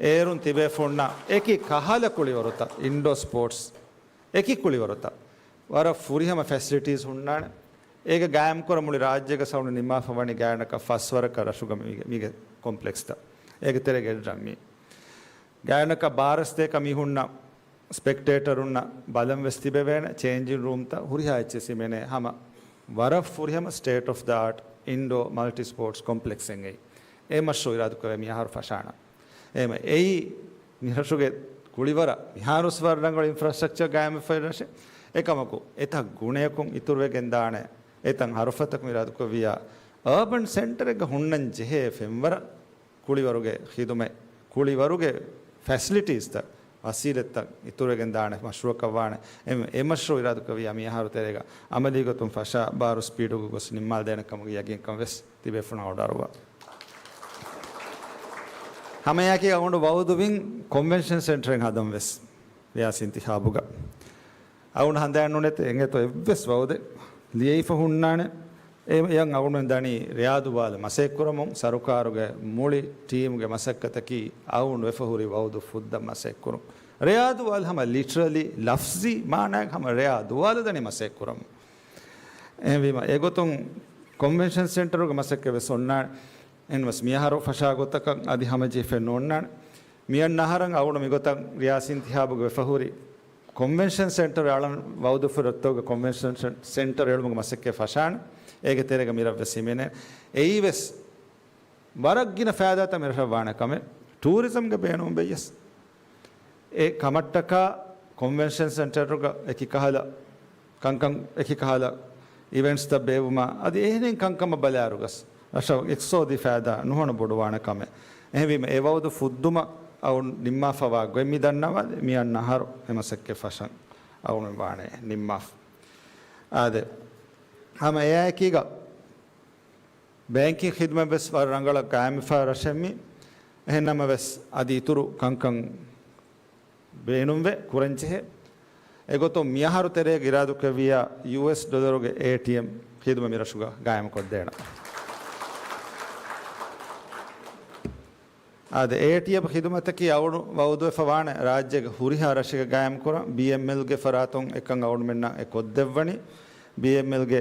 އޭރުން ތިބޭފުޅުންނަށް އެކި ކަހަލަ ކުޅިވަރުތައް، އިންޑޯ ސްޕޯޓްސް، އެކި ކުޅިވަރުތައް ވަރަށް ފުރިހަމަ ފެސިލިޓީސް ހުންނާނެ. އޭގެ ގާއިމްކުރަން މުޅި ރާއްޖޭގަ އަޅުގަނޑު ނިންމާފަ ވަނީ ގާތްގަނޑަކަށް ފަސްވަރަކަށް ރަށުގަ މީގެ، މީގެ ކޮމްޕްލެކްސްތައް. އޭގެ ތެރޭގަ އެއްރަށް މީ. ގާތްގަނޑަކަށް ބާރަ ސަތޭކަ މި ހުންނަ ސްޕެކްޓޭޓަރުންނަށް ބަލަން ވެސް ތިބެވޭނެ، ޗޭންޖިން ރޫމްތައް ހުރިހާ އެއްޗެއް ހިމެނޭ ހަމަ ވަރަށް ފުރިހަމަ ސްޓޭޓް އޮފް ދަ އާޓް އިންޑޯ މަލްޓި ސްޕޯޓްސް ކޮމްޕްލެކްސް އެއް. އެ މަޝްރޫޢު އިރާދަކުރެވޭ މިހާރު ފަށާނަން. އެހެންވީމަ އެއީ މިރަށުގެ ކުޅިވަރަށް މިހާރުވެސް ވަރަށް ރަނގަޅު އިންފްރާސްޓްރަކްޗަރ ގާއިމްވެފައި ރަށެއް. އެކަމަކު އެތައް ގުނަޔަކުން އިތުރުވެގެން ދާނެ. އެތައް ހަރުފަތަކުން އިރާދަކުރެއްވިއްޔާ އާބަން ސެންޓަރެއްގަ ހުންނަން ޖެހޭ ފެންވަރަށް ކުޅިވަރުގެ ޚިދުމަތް، ކުޅިވަރުގެ ފެސިލިޓީސްތައް، ވަސީލަތްތައް އިތުރުވެގެން ދާނެ މަޝްރޫޢަކަށް ވާނެ. އެ، އެ މަޝްރޫޢު އިރާދަކުރެއްވިއްޔާ މިއަހަރު ތެރޭގަ އަމަލީ ގޮތުން ފަށާ ބާރު ސްޕީޑުގަ ގޮސް ނިންމާލަދޭނެ ކަމުގެ ޔަގީންކަން ވެސް ތިބޭފުޅުން އަޑުއަރުވާ. ހަމައެއާއެކީ އަޅުގަނޑު ވައުދުވިން ކޮންވެންޝަން ސެންޓަރެއް ހަދަން ވެސް ރިޔާސީ އިންތިޚާބުގަ. އަޅުގަނޑު ހަނދާން ނުނެތޭ އެނގޭތޯ އެއްވެސް ވައުދެއް ލިޔެފަ ހުންނާނެ. އެ، އެޔަށް އަޅުގަނޑުމެން ދަނީ ރިޔާދުވާލަށް މަސައްކަތްކުރަމުން. ސަރުކާރުގެ މުޅި ޓީމުގެ މަސައްކަތަކީ އަޅުގަނޑު ވެފަ ހުރި ވައުދު ފުއްދަން މަސައްކަތްކުރުން. ރިޔާދުވާލަށް ހަމަ ލިޓަރަލީ ލަފްޒީ މާނައަށް ހަމަ ރިޔާދުވާލަށް ދަނީ މަސައްކަތްކުރަމުން. އެހެންވީމަ އެގޮތުން ކޮންވެންޝަން ސެންޓަރުގެ މަސައްކަތް ވެސް އޮންނާނެ. އެހެންވެސް މިއަހަރު ފަށާ ގޮތަކަށް އަދި ހަމަޖެހިފައެއް ނޯންނާނެ. މިއަންނަ އަހަރަށް އަޅުގަނޑު މިގޮތަށް ރިޔާސީ އިންތިޚާބުގަ ވެފަ ހުރި ކޮންވެންޝަން ސެންޓަރު އަޅަން ވައުދުފުރި ރަށްތަކުގަ ކޮންވެންޝަން ސެންޓަރު އެޅުމުގެ މަސައްކަތް ފަށާނެ. އޭގެ ތެރޭގަ މިރަށް ވެސް ހިމެނޭ. އެއީ ވެސް ވަރަށް ގިނަ ފައިދާތައް މިރަށަށް ވާނެ ކަމެއް. ޓޫރިޒަމްގެ ބޭނުން ވެއްޔަސް. އެ ކަމަށްޓަކާ ކޮންވެންޝަން ސެންޓަރުގަ އެކި ކަހަލަ ކަންކަން، އެކި ކަހަލަ އިވެންޓްސްތައް ބޭއްވުމާ އަދި އެހެނިހެން ކަންކަމަށް ބަލާއިރުގަސް ރަށަށް އިޤްތިޞާދީ ފައިދާ ނުހަނު ބޮޑުވާނެ ކަމެއް. އެހެންވީމަ އެ ވައުދު ފުއްދުމަށް އަޅު ނިންމާފަވާ ގޮތް މި ދަންނަވާލެ. މި އަންނަ އަހަރު އެ މަސައްކަތް ފަށަން އަޅު ވާނެ ނިންމާފަ. އާދެ، ހަމަ އެއާއެކީގަ ބޭންކިން ޚިދުމަތް ވެސް ވަރަށް ރަނގަޅަށް ގާއިމްވެފަ ރަށެއް މީ. އެހެންނަމަވެސް އަދި އިތުރު ކަންކަން ބޭނުންވެ ކުރަންޖެހޭ. އެގޮތުން މިއަހަރު ތެރޭގަ އިރާދަކުރެއްވިއްޔާ ޔޫއެސް ޑޮލަރުގެ އޭޓީއެމް ޚިދުމަތް މިރަށުގަ ގާއިމުކޮށްދޭނަން. އާދެ، އޭޓީއެމް ޚިދުމަތަކީ އަޅުގަނޑު ވައުދުވެފަ ވާނެ ރާއްޖޭގެ ހުރިހާ ރަށެއްގަ ގާއިމްކުރަން. ބީއެމްއެލްގެ ފަރާތުން އެކަން އަޅުގަނޑުމެންނަށް އެ ކޮށްދެއްވަނީ. ބީއެމްއެލްގެ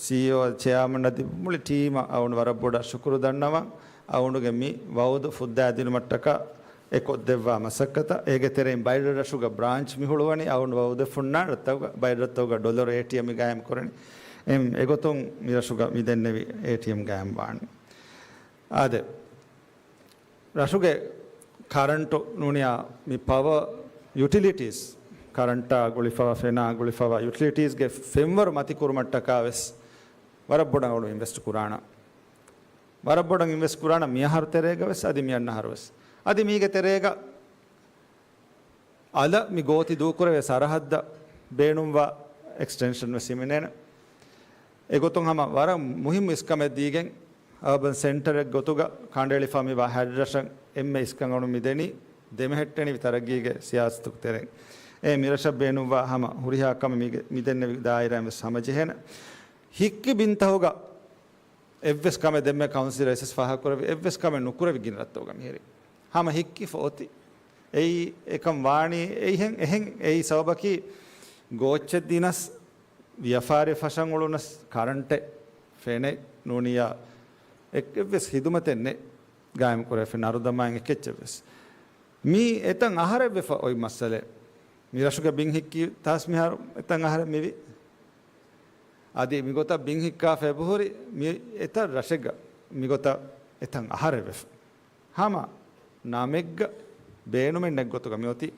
ސީއީއޯ ޗެއާމަން އަދި މުޅި ޓީމަށް އަޅުގަނޑު ވަރަށް ބޮޑަށް ޝުކުރު ދަންނަވަން. އަޅުގަނޑުގެ މި ވައުދު ފުއްދާދިނުމަށްޓަކާ އެ ކޮށްދެއްވާ މަސައްކަތަށް. އޭގެ ތެރެއިން ބައިވެރި ރަށުގަ ބްރާންޗް މި ހުޅުވަނީ. އަޅުގަނޑު ވައުދުވެފަ ހުންނާނެ ރަށްތަކުގަ، ބައިވެރި ރަށްތަކުގަ ޑޮލަރު އޭޓީއެމް މި ގާއިމް ކުރަނީ. އެ، އެގޮތުން މި ރަށުގަ މި ދެންނެވި އޭޓީއެމް ގާއިމް ވާނެ. އާދެ، ރަށުގެ ކަރަންޓު ނޫނިޔާ މި ޕަވަ ޔުޓިލިޓީސް، ކަރަންޓާ ގުޅިފަވާ، ފެނާ ގުޅިފަވާ ޔުޓިލިޓީސްގެ ފެންވަރު މަތިކުރުމަށްޓަކާ ވެސް ވަރަށް ބޮޑަށް އަޅު އިންވެސްޓް ކުރާނަން. ވަރަށް ބޮޑަށް އިންވެސްޓް ކުރާނަން މިއަހަރު ތެރޭގަ ވެސް އަދި މިއަންނަ އަހަރު ވެސް. އަދި މީގެ ތެރޭގަ އަލަށް މި ގޯތި ދޫކުރެވޭ ސަރަހައްދަށް ބޭނުންވާ އެކްސްޓެންޝަން ވެސް ހިމެނޭނެ. އެގޮތުން ހަމަ ވަރަށް މުހިއްމު އިސްކަމެއް ދީގެން އަރބަން ސެންޓަރެއް ގޮތުގަ ކަނޑައެޅިފަ މިވާ ހައިރަށަށް އެންމެ އިސްކަން އަޅު މިދެނީ ދެމެހެއްޓެނިވި ތަރައްގީގެ ސިޔާސަތުގެ ތެރެއިން. އެ މިރަށަށް ބޭނުންވާ ހަމަ ހުރިހާ ކަމެއް މިގެ-، މިދެންނެވި ދާއިރާއިން ވެސް ހަމަޖެހޭނެ. ހިއްކި ބިންތަހުގަ އެއްވެސް ކަމެއް ދެންމެ ކައުންސިލް އެސެސް ފާހަގަކުރެވި އެއްވެސް ކަމެއް ނުކުރެވި ގިނަ ރަށްތަކުގަ މިހިރީ. ހަމަ ހިއްކިފަ އޮތީ. އެއީ އެކަން ވާނީ އެހެން، އެހެން އެއީ ސަބަބަކީ ގޯއްޗެއް ދިނަސް، ވިޔަފާރި ފަށަން އުޅުނަސް، ކަރަންޓެއް ފެނެއް ނޫނިޔާ އެއް-، އެއްވެސް ހިދުމަތެއް ނެތް ގާއިމް ކުރެވިފަ ނަރުދަމާއިން އެކެއްޗެއްވެސް. މީ އެތަން އަހަރެއްވެފަ އޮތް މައްސަލައެއް. މި ރަށުގެ ބިން ހިއްކި ތާސް މިހާރު އެތަން އަހަރެއް މިވި. އަދި މިގޮތަށް ބިން ހިއްކާފަ އެބަހުރި މި އެތައް ރަށެއްގަ މިގޮތަށް އެތަން އަހަރެއްވެފަ. ހަމަ ނަމެއްގަ ބޭނުމެއް ނެތް ގޮތުގަ މިއޮތީ.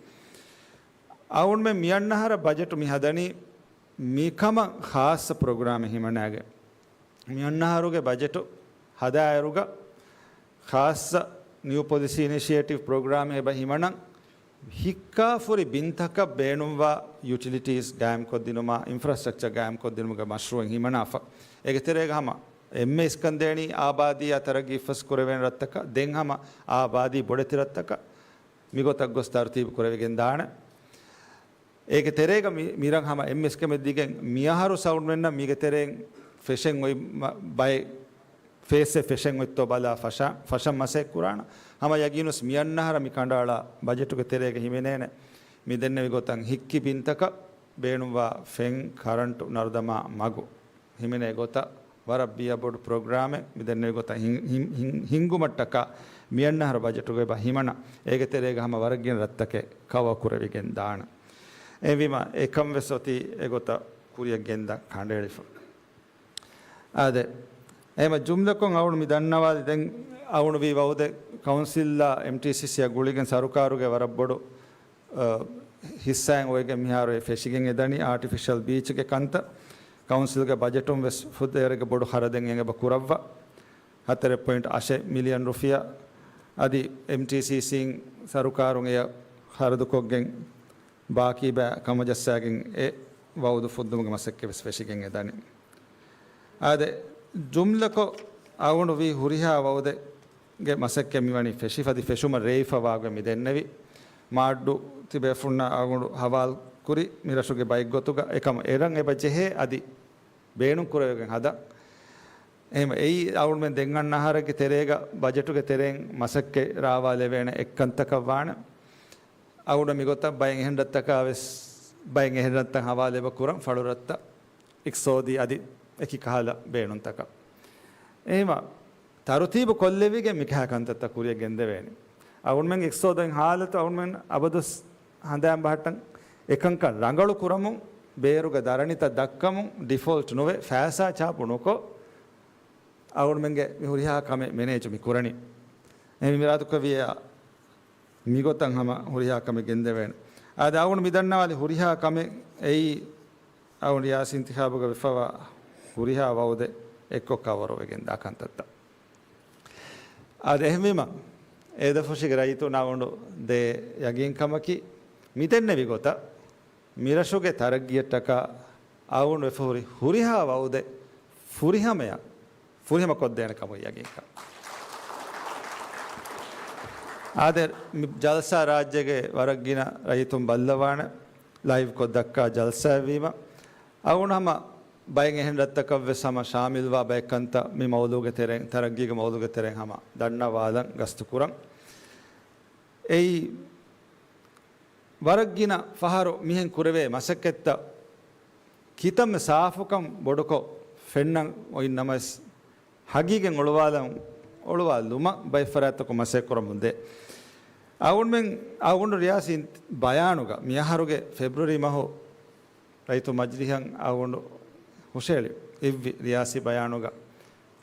އަޅުގަނޑުމެން މިއަންނަ އަހަރަށް ބަޖެޓު މި ހަދަނީ މިކަމަށް ޚާއްޞަ ޕްރޮގްރާމެއް ހިމަނާގެން. މިއަންނަ އަހަރުގެ ބަޖެޓު ހަދާއިރުގަ ޚާއްޞަ ނިއު ޕޮލިސީ އިނިޝިއޭޓިވް ޕްރޮގްރާމެއް އެބަ ހިމަނަން. ހިއްކާފަހުރި ބިންތަކަށް ބޭނުންވާ ޔުޓިލިޓީސް ގާއިމްކޮށްދިނުމާ، އިންފްރާސްޓްރަކްޗަރ ގާއިމްކޮށްދިނުމުގެ މަޝްރޫއެއް ހިމަނާފަ. އޭގެ ތެރޭގަ ހަމަ އެންމެ އިސްކަންދޭނީ އާބާދީއާ ތަރައްގީ އިފަސް ކުރެވޭނެ ރަށްތަކަށް، ދެން ހަމަ އާބާދީ ބޮޑެތި ރަށްތަކަށް މިގޮތަށް ގޮސް ތަރުތީބު ކުރެވިގެން ދާނެ. އޭގެ ތެރޭގަ މި-، މިރަށް ހަމަ އެންމެ އިސްކަމެއް ދިގެން މިއަހަރު ސައުންޑްމެންނަށް މީގެ ތެރެއިން ފެށެން އޮތް މަ-، ބައެއް ފޭސްއެއް ފެށެން އޮތްތޯ ބަލާ ފަށާ-، ފަށަން މަސައްކަތް ކުރާނަ. ހަމަ ޔަގީނުސް މިއަންނަ އަހަރަށް މި ކަނޑައަޅާ ބަޖެޓުގެ ތެރޭގަ ހިމެނޭނެ މި ދެންނެވި ގޮތަށް ހިއްކި ބިންތަކަށް ބޭނުންވާ ފެން، ކަރަންޓު، ނަރުދަމާ މަގު ހިމެނޭ ގޮތަށް ވަރަށް ބިޔަ ބޮޑު ޕްރޮގްރާމެއް މި ދެންނެވި ގޮތަށް ހިން-، ހިން-، ހިން-، ހިންގުމަށްޓަކާ މިއަންނަ އަހަރު ބަޖެޓުގައި ބަ ހިމަނަ. އޭގެ ތެރޭގަ ހަމަ ވަރަށް ގިނަ ރަށްތަކެއް ކަވަރ ކުރެވިގެން ދާނަ. އެހެންވީމަ އެކަން ވެސް އޮތީ އެގޮތަށް ކުރިއަށް ގެންދަން ކަނޑައެޅިފަ. އާދެ، އެހެމަ ޖުމްލަކޮށް އަޅުގަނޑު މި ދަންނަވާލި ދެން އަޅުގަނޑު ވީ ވައުދެއް ކައުންސިލްއާ އެމްޓީސީސީއާ ގުޅިގެން ސަރުކާރުގެ ވަރަށް ބޮޑު، އަ، ހިއްސާއެއް އޮވެގެން މިހާރު އެ ފެށިގެން އެދަނީ އާޓިފިޝަލް ބީޗްގެ ކަންތައް. ކައުންސިލްގެ ބަޖެޓުން ވެސް ފުދޭވަރެއްގެ ބޮޑު ޚަރަދެއް އެނގެބަ ކުރައްވާ. ހަތަރެއް ޕޮއިންޓް އަށެއް މިލިއަން ރުފިޔާ. އަދި އެމްޓީސީސީން ސަރުކާރުން އެޔަށް ޚަރަދުކޮށްގެން ބާކީ ބައި ކަމަށް ޖައްސާގެން އެ ވައުދު ފުއްދުމުގެ މަސައްކަތް ވެސް ފެށިގެން އެދަނީ. އާދެ، ޖުމްލަކޮށް އަޅުގަނޑު ވީ ހުރިހާ ވައުދެއްގެ މަސައްކަތް މިވަނީ ފެށިފަ އަދި ފެށުމަށް ރޭވިފަ ވާގޮތް މި ދެންނެވި. މާއްޑު ތިބޭފުންނަށް އަޅުގަނޑު ހަވާލު ކުރި މި ރަށުގެ ބައެއްގޮތުގަ އެކަމަށް އެރަށް އެބަ ޖެހޭ އަދި ބޭނުން ކުރެވިގެން ހަދަން. އެހެން އެއީ އަޅުގަނޑުމެން ދެން އަންނަ އަހަރެއްގެ ތެރޭގަ ބަޖެޓުގެ ތެރެއިން މަސައްކަތް ރާވާލެވޭނެ އެއްކަންތަކަށް ވާނެ. އަޅުގަނޑު މިގޮތަށް ބައެއް އެހެން ރަށްތަކާ ވެސް ބައެއް އެހެން ރަށްތައް ހަވާލެވެ ކުރަން ފަޅުރަށްތައް އިޤްތިޞާދީ އަދި އެކި ކަހަލަ ބޭނުންތަކަށް. އެހެމަ ތަރުތީބު ކޮށްލެވިގެން މިކަހަ ކަންތައްތައް ކުރިއަށް ގެންދެވޭނެ. އަޅުގަނޑުމެން އިޤްތިޞާދު އޮތް ހާލަތު އަޅުގަނޑުމެން އަބަދުސް ހަނދާން ބަހައްޓަން އެކަންކަން ރަނގަޅު ކުރަމުން، ބޭރުގެ ދަރަނިތައް ދައްކަމުން، ޑިފޯލްޓް ނުވެ ފައިސާ ޗާޕު ނުކޮށް، އަޅުގަނޑުމެންގެ މި ހުރިހާ ކަމެއް މެނޭޖު މި ކުރަނީ. އެ މި މިރާދުކުރެއްވިއްޔާ މިގޮތަށް ހަމަ ހުރިހާ ކަމެއް ގެންދެވޭނެ. އާދެ، އަޅުގަނޑު މި ދަންނަވާލި ހުރިހާ ކަމެއް އެއީ އަޅުގަނޑު ރިޔާސީ އިންތިޚާބުގަ ވެފަވާ ހުރިހާ ވައުދެއް އެއްކޮށް ކަވަރުވެގެން ދާ ކަންތައްތައް. އާދެ، އެހެންވީމަ އޭދަފުށީގެ ރައްޔިތުން އަޅުގަނޑު ދޭ ޔަގީންކަމަކީ މި ދެންނެވި ގޮތަށް މިރަށުގެ ތަރައްގީއަށްޓަކާ އަޅުގަނޑު ވެފަ ހުރި ހުރިހާ ވައުދެއް ފުރިހަމަޔަށް ފުރިހަމަ ކޮށްދޭނެ ކަމުގެ ޔަގީންކަން. އާދެ، މި ޖަލްސާ ރާއްޖޭގެ ވަރަށް ގިނަ ރައްޔިތުން ބައްލަވާނެ، ލައިވްކޮށް ދައްކާ ޖަލްސާއެއްވީމަ، އަޅުގަނޑު ހަމަ ބައެއް އެހެން ރަށްތަކަށްވެސް ހަމަ ޝާމިލްވާ ބައެއް ކަންތައް މި މައުޟޫގެ ތެރެއިން، ތަރައްގީގެ މައުޟޫގެ ތެރެއިން ހަމަ ދަންނަވާލަން ގަސްތު ކުރަން. އެއީ، ވަރަށް ގިނަ ފަހަރު މިހެން ކުރެވޭ މަސައްކަތްތައް ކިތަންމެ ސާފުކަން ބޮޑުކޮށް ފެންނަން އޮތް ނަމަވެސް، ހަގީގަތް އޮޅުވާލަން، އޮޅުވާލުމަށް ބައެއް ފަރާތްތަކުން މަސައްކަތް ކުރަމުން ދޭ. އަޅުގަނޑުމެން، އަޅުގަނޑު ރިޔާސީ ބަޔާނުގަ މިއަހަރުގެ ފެބްރުއަރީ މަހު ރައްޔިތު މަޖިލީހަށް އަޅުގަނޑު ހުށަހެޅި އިއްވި ރިޔާސީ ބަޔާނުގަ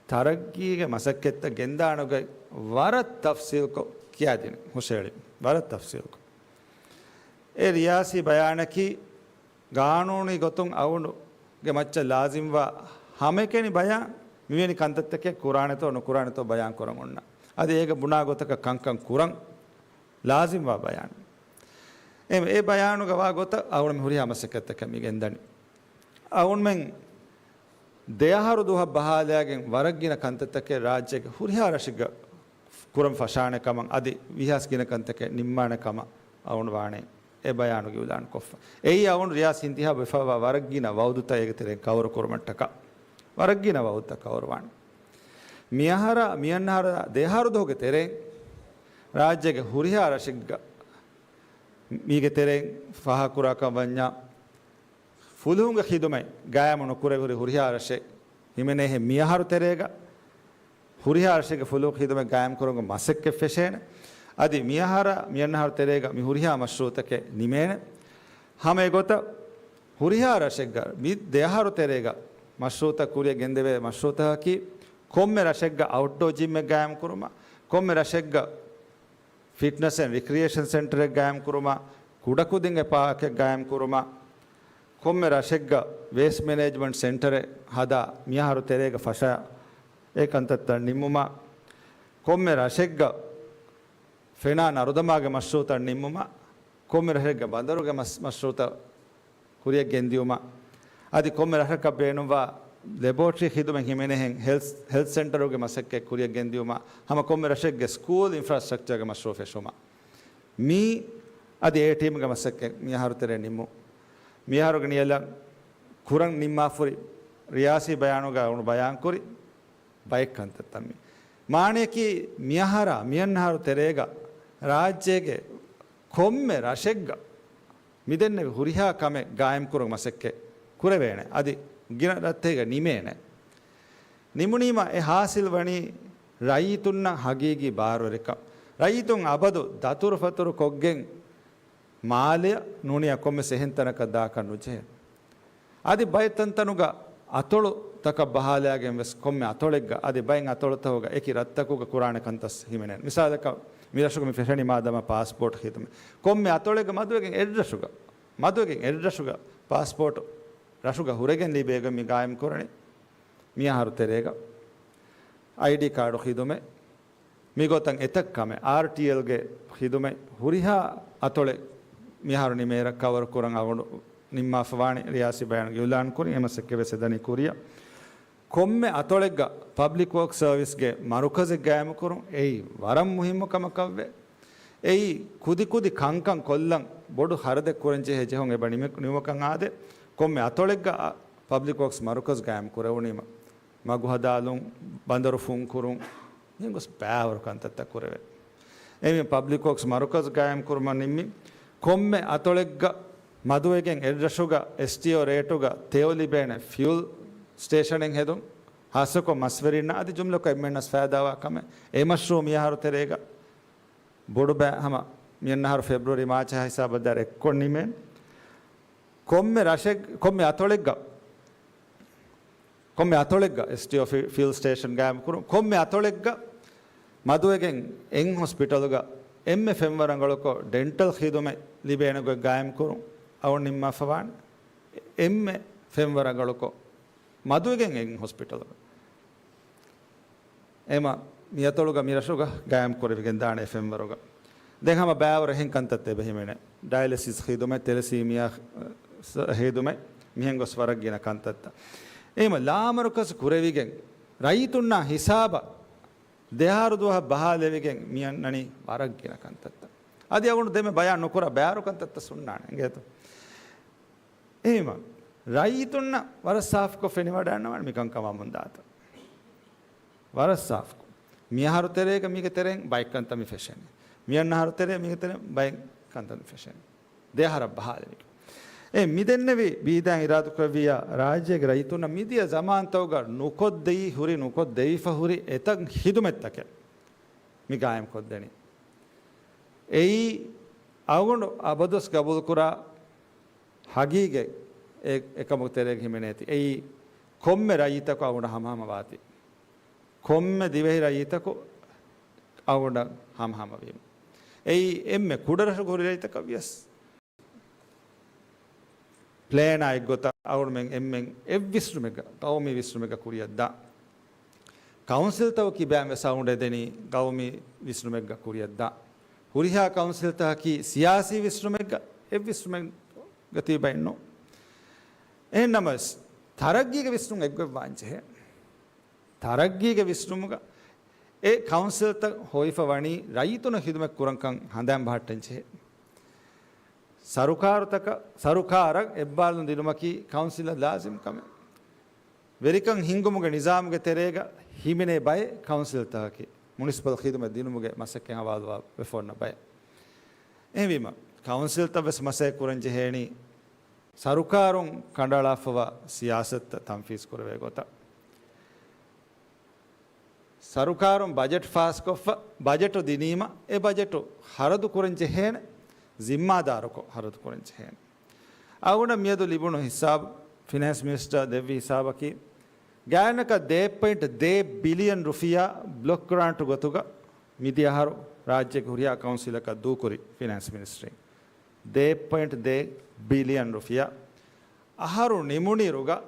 ތަރައްގީގެ މަސައްކަތްތައް ގެންދާނެގޮތް ވަރަށް ތަފްސީލްކޮށް ކިޔާދިނި ހުށަހެޅި. ވަރަށް ތަފްސީލްކޮށް. އެ ރިޔާސީ ބަޔާނަކީ ގާނޫނީ ގޮތުން އަޅުގަނޑުގެ މައްޗަށް ލާޒިމްވާ ހަމައެކަނި ބަޔާން މިވެނި ކަންތައްތަކެއް ކުރާނެތޯ ނުކުރާނެތޯ ބަޔާން ކުރަން އޮންނަ. އަދި އޭގެ ބުނާ ގޮތަކަށް ކަންކަން ކުރަން ލާޒިމްވާ ބަޔާން. އެ، އެ ބަޔާނުގަ ވާ ގޮތަށް އަޅުގަނޑު ހުރިހާ މަސައްކަތްތަކެއް މި ގެންދަނީ. އަޅުގަނޑުމެން ދެއަހަރު ދުވަހަށް ބަހާލާގެން ވަރަށް ގިނަ ކަންތައްތަކެއް ރާއްޖޭގެ ހުރިހާ ރަށެއްގަ ކުރަން ފަށާނެ ކަމަށް އަދި ވީހާވެސް ގިނަ ކަންތަކެއް ނިންމާނެ ކަމަށް އަޅުގަނޑު ވާނެ އެ ބަޔާނުގަ އިޢުލާން ކޮށްފަ. އެއީ އަޅުގަނޑު ރިޔާސީ އިންތިޚާބު ވެފައިވާ ވަރަށް ގިނަ ވައުދުތައް އޭގެ ތެރެއިން ކަވަރު ކުރުމަށްޓަކާ. ވަރަށް ގިނަ ވައުދުތައް ކަވަރުވާނެ. މިއަހަރާ، މިއަންނަ އަހަރާ ދެއަހަރު ދުވަހުގެ ތެރެއިން ރާއްޖޭގެ ހުރިހާ ރަށެއްގަ މީގެ ތެރެއިން ފާހަގަކުރާކަށް ވަންޏާ، ފުލުހުންގެ ޚިދުމަތް ގާއިމު ނުކުރެވި ހުރި ހުރިހާ ރަށެއް ހިމެނޭހޭ މިއަހަރު ތެރޭގަ ހުރިހާ ރަށެއްގެ ފުލުހުންގެ ޚިދުމަތް ގާއިމުކުރުމުގެ މަސައްކަތް ފެށޭނެ. އަދި މިއަހަރާ މިއަންނަ އަހަރު ތެރޭގަ މި ހުރިހާ މަޝްރޫއުތަކެއް ނިމޭނެ. ހަމަ އެގޮތަށް ހުރިހާ ރަށެއްގަ މި ދެއަހަރު ތެރޭގަ މަޝްރޫއުތައް ކުރިއަށް ގެންދެވޭ މަޝްރޫއުތަކަކީ، ކޮންމެ ރަށެއްގަ އައުޓްޑޯ ޖިމްއެއް ގާއިމުކުރުމަށް، ކޮންމެ ރަށެއްގަ ފިޓްނަސް އެންޑް ރިކްރިއޭޝަން ސެންޓަރެއް ގާއިމުކުރުމަށް، ކުޑަކުދިންގެ ޕާކެއް ގާއިމުކުރުމަށް، ކޮންމެ ރަށެއްގަ ވޭސްޓް މެނޭޖްމަންޓް ސެންޓަރެއް ހަދާ މިއަހަރު ތެރޭގަ ފަށާ އެ ކަންތައްތައް ނިންމުމަށް، ކޮންމެ ރަށެއްގަ ފެނާ ނަރުދަމާގެ މަޝްރޫއުތައް ނިންމުމަށް، ކޮންމެ ރަށެއްގަ ބަނދަރުގެ މަސް-، މަޝްރޫއުތައް ކުރިއަށް ގެންދިޔުމަށް، އަދި ކޮންމެ ރަށަކަށް ބޭނުންވާ ލެބޯޓްރީ ޚިދުމަތް ހިމެނޭހެން ހެލްތް، ހެލްތް ސެންޓަރުގެ މަސައްކަތް ކުރިއަށް ގެންދިޔުމަށް، ހަމަ ކޮންމެ ރަށެއްގެ ސްކޫލް އިންފްރާސްޓްރަކްޗާގެ މަޝްރޫއު ފެށުމަށް. މީ އަދި އެ ޓީމްގެ މަސައްކަތް މިއަހަރު ތެރޭ ނިންމު. މިއަހަރުގެ ނިޔަލަށް ކުރަން ނިންމާފުރި ރިޔާސީ ބަޔާނުގަ އަޅުން ބަޔާންކުރި ބައެއް ކަންތައްތައް މީ. މާނަޔަކީ މިއަހަރާ މިއަންނަހަރު ތެރޭގަ ރާއްޖޭގެ ކޮންމެ ރަށެއްގަ މިދެންނެވި ހުރިހާ ކަމެއް ގާއިމްކުރުމަށް މަސައްކަތް ކުރެވޭނެ. އަދި ގިނަ ރަށްތަކެއްގަ ނިމޭނެ. ނިމުނީމަ އެ ހާސިލް ވަނީ ރައްޔިތުންނަށް ހަގީގީ ބާރުވެރިކަން. ރައްޔިތުން އަބަދު ދަތުރުފަތުރު ކޮށްގެން މާލެއަށް ނޫނީ ކޮންމެސް އެހެން ތަނަކަށް ދާކަށް ނުޖެހޭ. އަދި ބައެއް ތަންތަނުގަ އަތޮޅުތަކަށް ބަހާލައިގެން ވެސް ކޮންމެ އަތޮޅެއްގަ އަދި ބައެއް އަތޮޅުތަކުގަ އެކި ރަށްތަކުގަ ކުރާނެ ކަންތައް ހިމެނޭނެ. މިސާލަކަށް މި ރަށުގަ މި ފެށެނީ މާދަމާ ޕާސްޕޯޓް ޚިދުމަތް. ކޮންމެ އަތޮޅެއްގަ މަދުވެގެން އެއްރަށުގަ، މަދުވެގެން އެއްރަށުގަ ޕާސްޕޯޓް ރަށުގަ ހުރެގެން ލިބޭގޮތް މި ގާއިމް ކުރަނީ މިއަހަރު ތެރޭގަ. އައިޑީ ކާޑު ޚިދުމަތް، މިގޮތަށް އެތައް ކަމެއް، އާރްޓީއެލްގެ ޚިދުމަތް ހުރިހާ އަތޮޅެއް މިހާރު ނިމޭއިރަށް ކަވަރު ކުރަން އަޅުގަނޑު ނިންމާފަ ވާނެ. ރިޔާސީ ބަޔާނުގަ އިއުލާން ކުރި އެ މަސައްކަތް ވެސް އެދަނީ ކުރިއަށް. ކޮންމެ އަތޮޅެއްގަ ޕަބްލިކް ވޯކް ސަރވިސްގެ މަރުކަޒެއް ގާއިމުކުރުން އެއީ ވަރަށް މުހިއްމު ކަމަކަށްވޭ. އެއީ ކުދިކުދި ކަންކަން ކޮށްލަން ބޮޑު ޚަރަދެއް ކުރަންޖެހޭ ޖެހުން އެބަ ނިމި-، ނިމުމަކަށް އާދޭ. ކޮންމެ އަތޮޅެއްގަ އަ، ޕަބްލިކް ވޯކްސް މަރުކަޒް ގާއިމް ކުރެވުނީމަ މަގު ހަދާލުން، ބަނދަރު ފުންކުރުން، މިހެން ގޮސް ބައިވަރު ކަންތައްތައް ކުރެވޭ. އެހެންވެ، ޕަބްލިކް ވޯކްސް މަރުކަޒް ގާއިމް ކުރުމަށް ނިންމި، ކޮންމެ އަތޮޅެއްގަ މަދުވެގެން އެއްރަށުގަ އެސްޓީއޯ ރޭޓުގަ ތެޔޮ ލިބޭނެ ފިއުލް ސްޓޭޝަނެއް ހެދުން، ހާއްސަކޮށް މަސްވެރިންނަށް އަދި ޖުމްލަކޮށް އެންމެންނަސް ފައިދާވާ ކަމެއް. އެ މަޝްރޫއު މިއަހަރު ތެރޭގަ ބޮޑުބައި ހަމަ މިއަންނަހަރު ފެބްރުއަރީ މާޗާ ހިސާބަށް ދާއިރު އެއްކޮށް ނިމޭނެ. ކޮންމެ ރަށެއް-، ކޮންމެ އަތޮޅެއްގަ، ކޮންމެ އަތޮޅެއްގަ އެސްޓީއޯ ފި-، ފިއުލް ސްޓޭޝަން ގާއިމް ކުރުން، ކޮންމެ އަތޮޅެއްގަ މަދުވެގެން އެން ހޮސްޕިޓަލުގަ އެންމެ ފެންވަރަށް އަޅުކޮށް ޑެންޓަލް ޚިދުމަތް ލިބޭނެ ގޮތް ގާއިމް ކުރުން އަޅު ނިންމާފަ ވާނެ. އެންމެ ފެންވަރަށް އަޅުކޮށް މަދުވެގެން އެން ހޮސްޕިޓަލުގަ. އެމަ މިއަތޮޅުގަ މިރަށުގަ ގާއިމް ކުރެވިގެން ދާނެ އެ ފެންވަރުގަ. ދެން ހަމަ ބައިވަރު އެހެން ކަންތައްތައް އެބަ ހިމެނޭ. ޑަޔަލިސިސް ޚިދުމަތް، ތެލެސީމިއާ ޚިދުމަތް، މިހެން ގޮސް ވަރަށް ގިނަ ކަންތައްތައް. އެމަ ލާމަރުކަޒު ކުރެވިގެން ރައްޔިތުންނާ ހިސާބަށް ދެއަހަރު ދުވަހަށް ބަހާލެވިގެން މިއަންނަނީ ވަރަށް ގިނަ ކަންތައްތައް. އަދި އަޅުގަނޑު ދެމެ ބަޔާން ނުކުރާ ބައިވަރު ކަންތައްތައް ހުންނާނެ އިނގޭތޯ. އެހެންވީމަ، ރައްޔިތުންނަށް ވަރަށް ސާފުކޮށް ފެނިވަޑައިގަންނަވާނެ މިކަންކަމާ މުންދާތަން. ވަރަށް ސާފުކޮށް. މިއަހަރު ތެރޭގަ މީގެ ތެރެއިން ބައެއް ކަންތައް މި ފެށެނީ. މިއަންނަ އަހަރު ތެރޭ މީގެ ތެރެއިން ބައެއް ކަންތައް މި ފެށެނީ. ދެ އަހަރަށް ބަހާލެވި. އެ މިދެންނެވި ބީދާ އިރާދަކުރެއްވިއްޔާ ރާއްޖޭގެ ރައްޔިތުންނަށް މިދިޔަ ޒަމާންތަކުގަ ނުކޮށްދެއީ ހުރި، ނުކޮށްދެވިފަ ހުރި އެތައް ޚިދުމަތްތަކެއް މި ގާއިމްކޮށްދެނީ. އެއީ އަޅުގަނޑު އަބަދުވެސް ގަބޫލުކުރާ ހަގީގަތް އެ-، އެކަމުގެ ތެރޭގަ ހިމެނޭތީ. އެއީ ކޮންމެ ރައްޔިތަކު އަޅުގަނޑަށް ހަމަހަމަ ވާތީ. ކޮންމެ ދިވެހި ރައްޔިތަކު އަޅުގަނޑަށް ހަމަހަމަ ވީމަ. އެއީ އެންމެ ކުޑަ ރަށުގެ ހުރި ރައްޔިތަކަށް ވިޔަސް. ޕްލޭނާ އެއްގޮތަށް އަޅުގަނޑުމެން އެންމެން އެއްވިސްނުމެއްގަ، ގައުމީ ވިސްނުމެއްގަ ކުރިއަށްދާ. ކައުންސިލްތަކު ކިބައިން ވެސް އަޅުގަނޑު އެދެނީ ގައުމީ ވިސްނުމެއްގަ ކުރިއަށްދާ. ހުރިހާ ކައުންސިލްތަކަކީ ސިޔާސީ ވިސްނުމެއްގަ އެއްވިސްނުމެއްގަ ތިބައިންނު. އެހެންނަމަވެސް، ތަރައްގީގެ ވިސްނުން އެއްގޮތްވާންޖެހޭ. ތަރައްގީގެ ވިސްނުމުގަ އެ ކައުންސިލްތައް ހޮވިފަ ވަނީ ރައްޔިތުންނަށް ޚިދުމަތް ކުރަންކަން ހަނދާން ބަހައްޓަންޖެހޭ. ސަރުކާރުތަކަށް، ސަރުކާރަށް އެއްބާލުން ދިނުމަކީ ކައުންސިލަށް ލާޒިމް ކަމެއް. ވެރިކަން ހިންގުމުގެ ނިޒާމުގެ ތެރޭގަ ހިމެނޭ ބައެއް ކައުންސިލްތަކަކީ މުނިސިޕަލް ޚިދުމަތް ދިނުމުގެ މަސައްކަތް ހަވާލުވާ ވެފަ އޮންނަ ބައެއް. އެހެންވީމަ، ކައުންސިލްތައް ވެސް މަސައްކަތް ކުރަން ޖެހޭނީ ސަރުކާރުން ކަނޑައަޅާފަވާ ސިޔާސަތުތައް ތަންފީޒު ކުރެވޭ ގޮތަށް. ސަރުކާރުން ބަޖެޓް ފާސްކޮށްފަ، ބަޖެޓު ދިނީމަ، އެ ބަޖެޓު ޚަރަދު ކުރަން ޖެހޭނެ، ޒިންމާދާރުކޮށް ޚަރަދު ކުރަން ޖެހޭނެ. އަޅުގަނޑަށް މިއަދު ލިބުނު ހިސާބު، ފިނޭންސް މިނިސްޓަރ ދެއްވި ހިސާބަކީ، ގާތްގަނޑަކަށް ދޭއް ޕޮއިންޓް ދޭއް ބިލިއަން ރުފިޔާ ބްލޮކް ގްރާންޓު ގޮތުގަ މިދިޔަ އަހަރު ރާއްޖޭގެ ހުރިހާ ކައުންސިލަކަށް ދޫކުރި ފިނޭންސް މިނިސްޓްރީން. ދޭއް ޕޮއިންޓް ދޭއް ބިލިއަން ރުފިޔާ. އަހަރު ނިމުނިރުގަ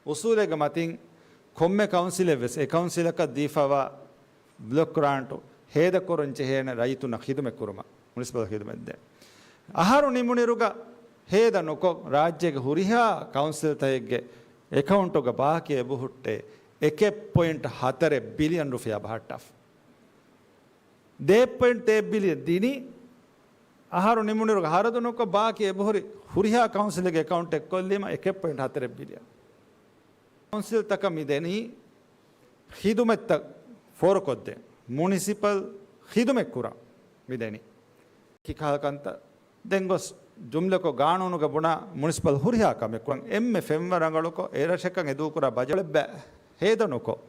އުސޫލެއްގެ މަތިން ކޮންމެ ކައުންސިލެއް ވެސް އެ ކައުންސިލަކަށް ދީފަވާ ބްލޮކް ގްރާންޓު ހޭދަކުރަން ޖެހޭނެ ރައްޔިތުންނަށް ޚިދުމަތް ކުރުމަށް، މުނިސިޕަލް ޚިދުމަތް ދޭން. އަހަރު ނިމުނިރުގަ ހޭދަ ނުކޮށް، ރާއްޖޭގެ ހުރިހާ ކައުންސިލްތަކެއްގެ އެކައުންޓުގަ ބާކީ އެބަހުއްޓޭ އެކެއް ޕޮއިންޓް ހަތަރެއް ބިލިއަން ރުފިޔާ ބަހައްޓާފަ. ދޭއް ޕޮއިންޓް ދޭއް ބިލިއަން ދިނީ، އަހަރު ނިމުނިރުގަ ޚަރަދު ނުކޮށް، ބާކީ އެބަހުރި ހުރިހާ ކައުންސިލެއްގެ އެކައުންޓް އެއްކޮށްލީމަ އެކެއް ޕޮއިންޓް ހަތަރެއް ބިލިއަން. ކައުންސިލްތަކަށް މި ދެނީ ޚިދުމަތްތައް ފޯރުކޮށްދޭން، މުނިސިޕަލް ޚިދުމަތް ކުރަން މި ދެނީ. ކިކަހަލަ ކަންތައް ދެން ގޮސް ޖުމްލަކޮށް ގާނޫނުގަ ބުނާ މުނިސިޕަލް ހުރިހާ ކަމެއް ކުރަން އެންމެ ފެންވަ ރަނގަޅުކޮށް، އެރަށަކަށް އެދޫކުރާ ބަޖެޓް ހޭދަ ނުކޮށް،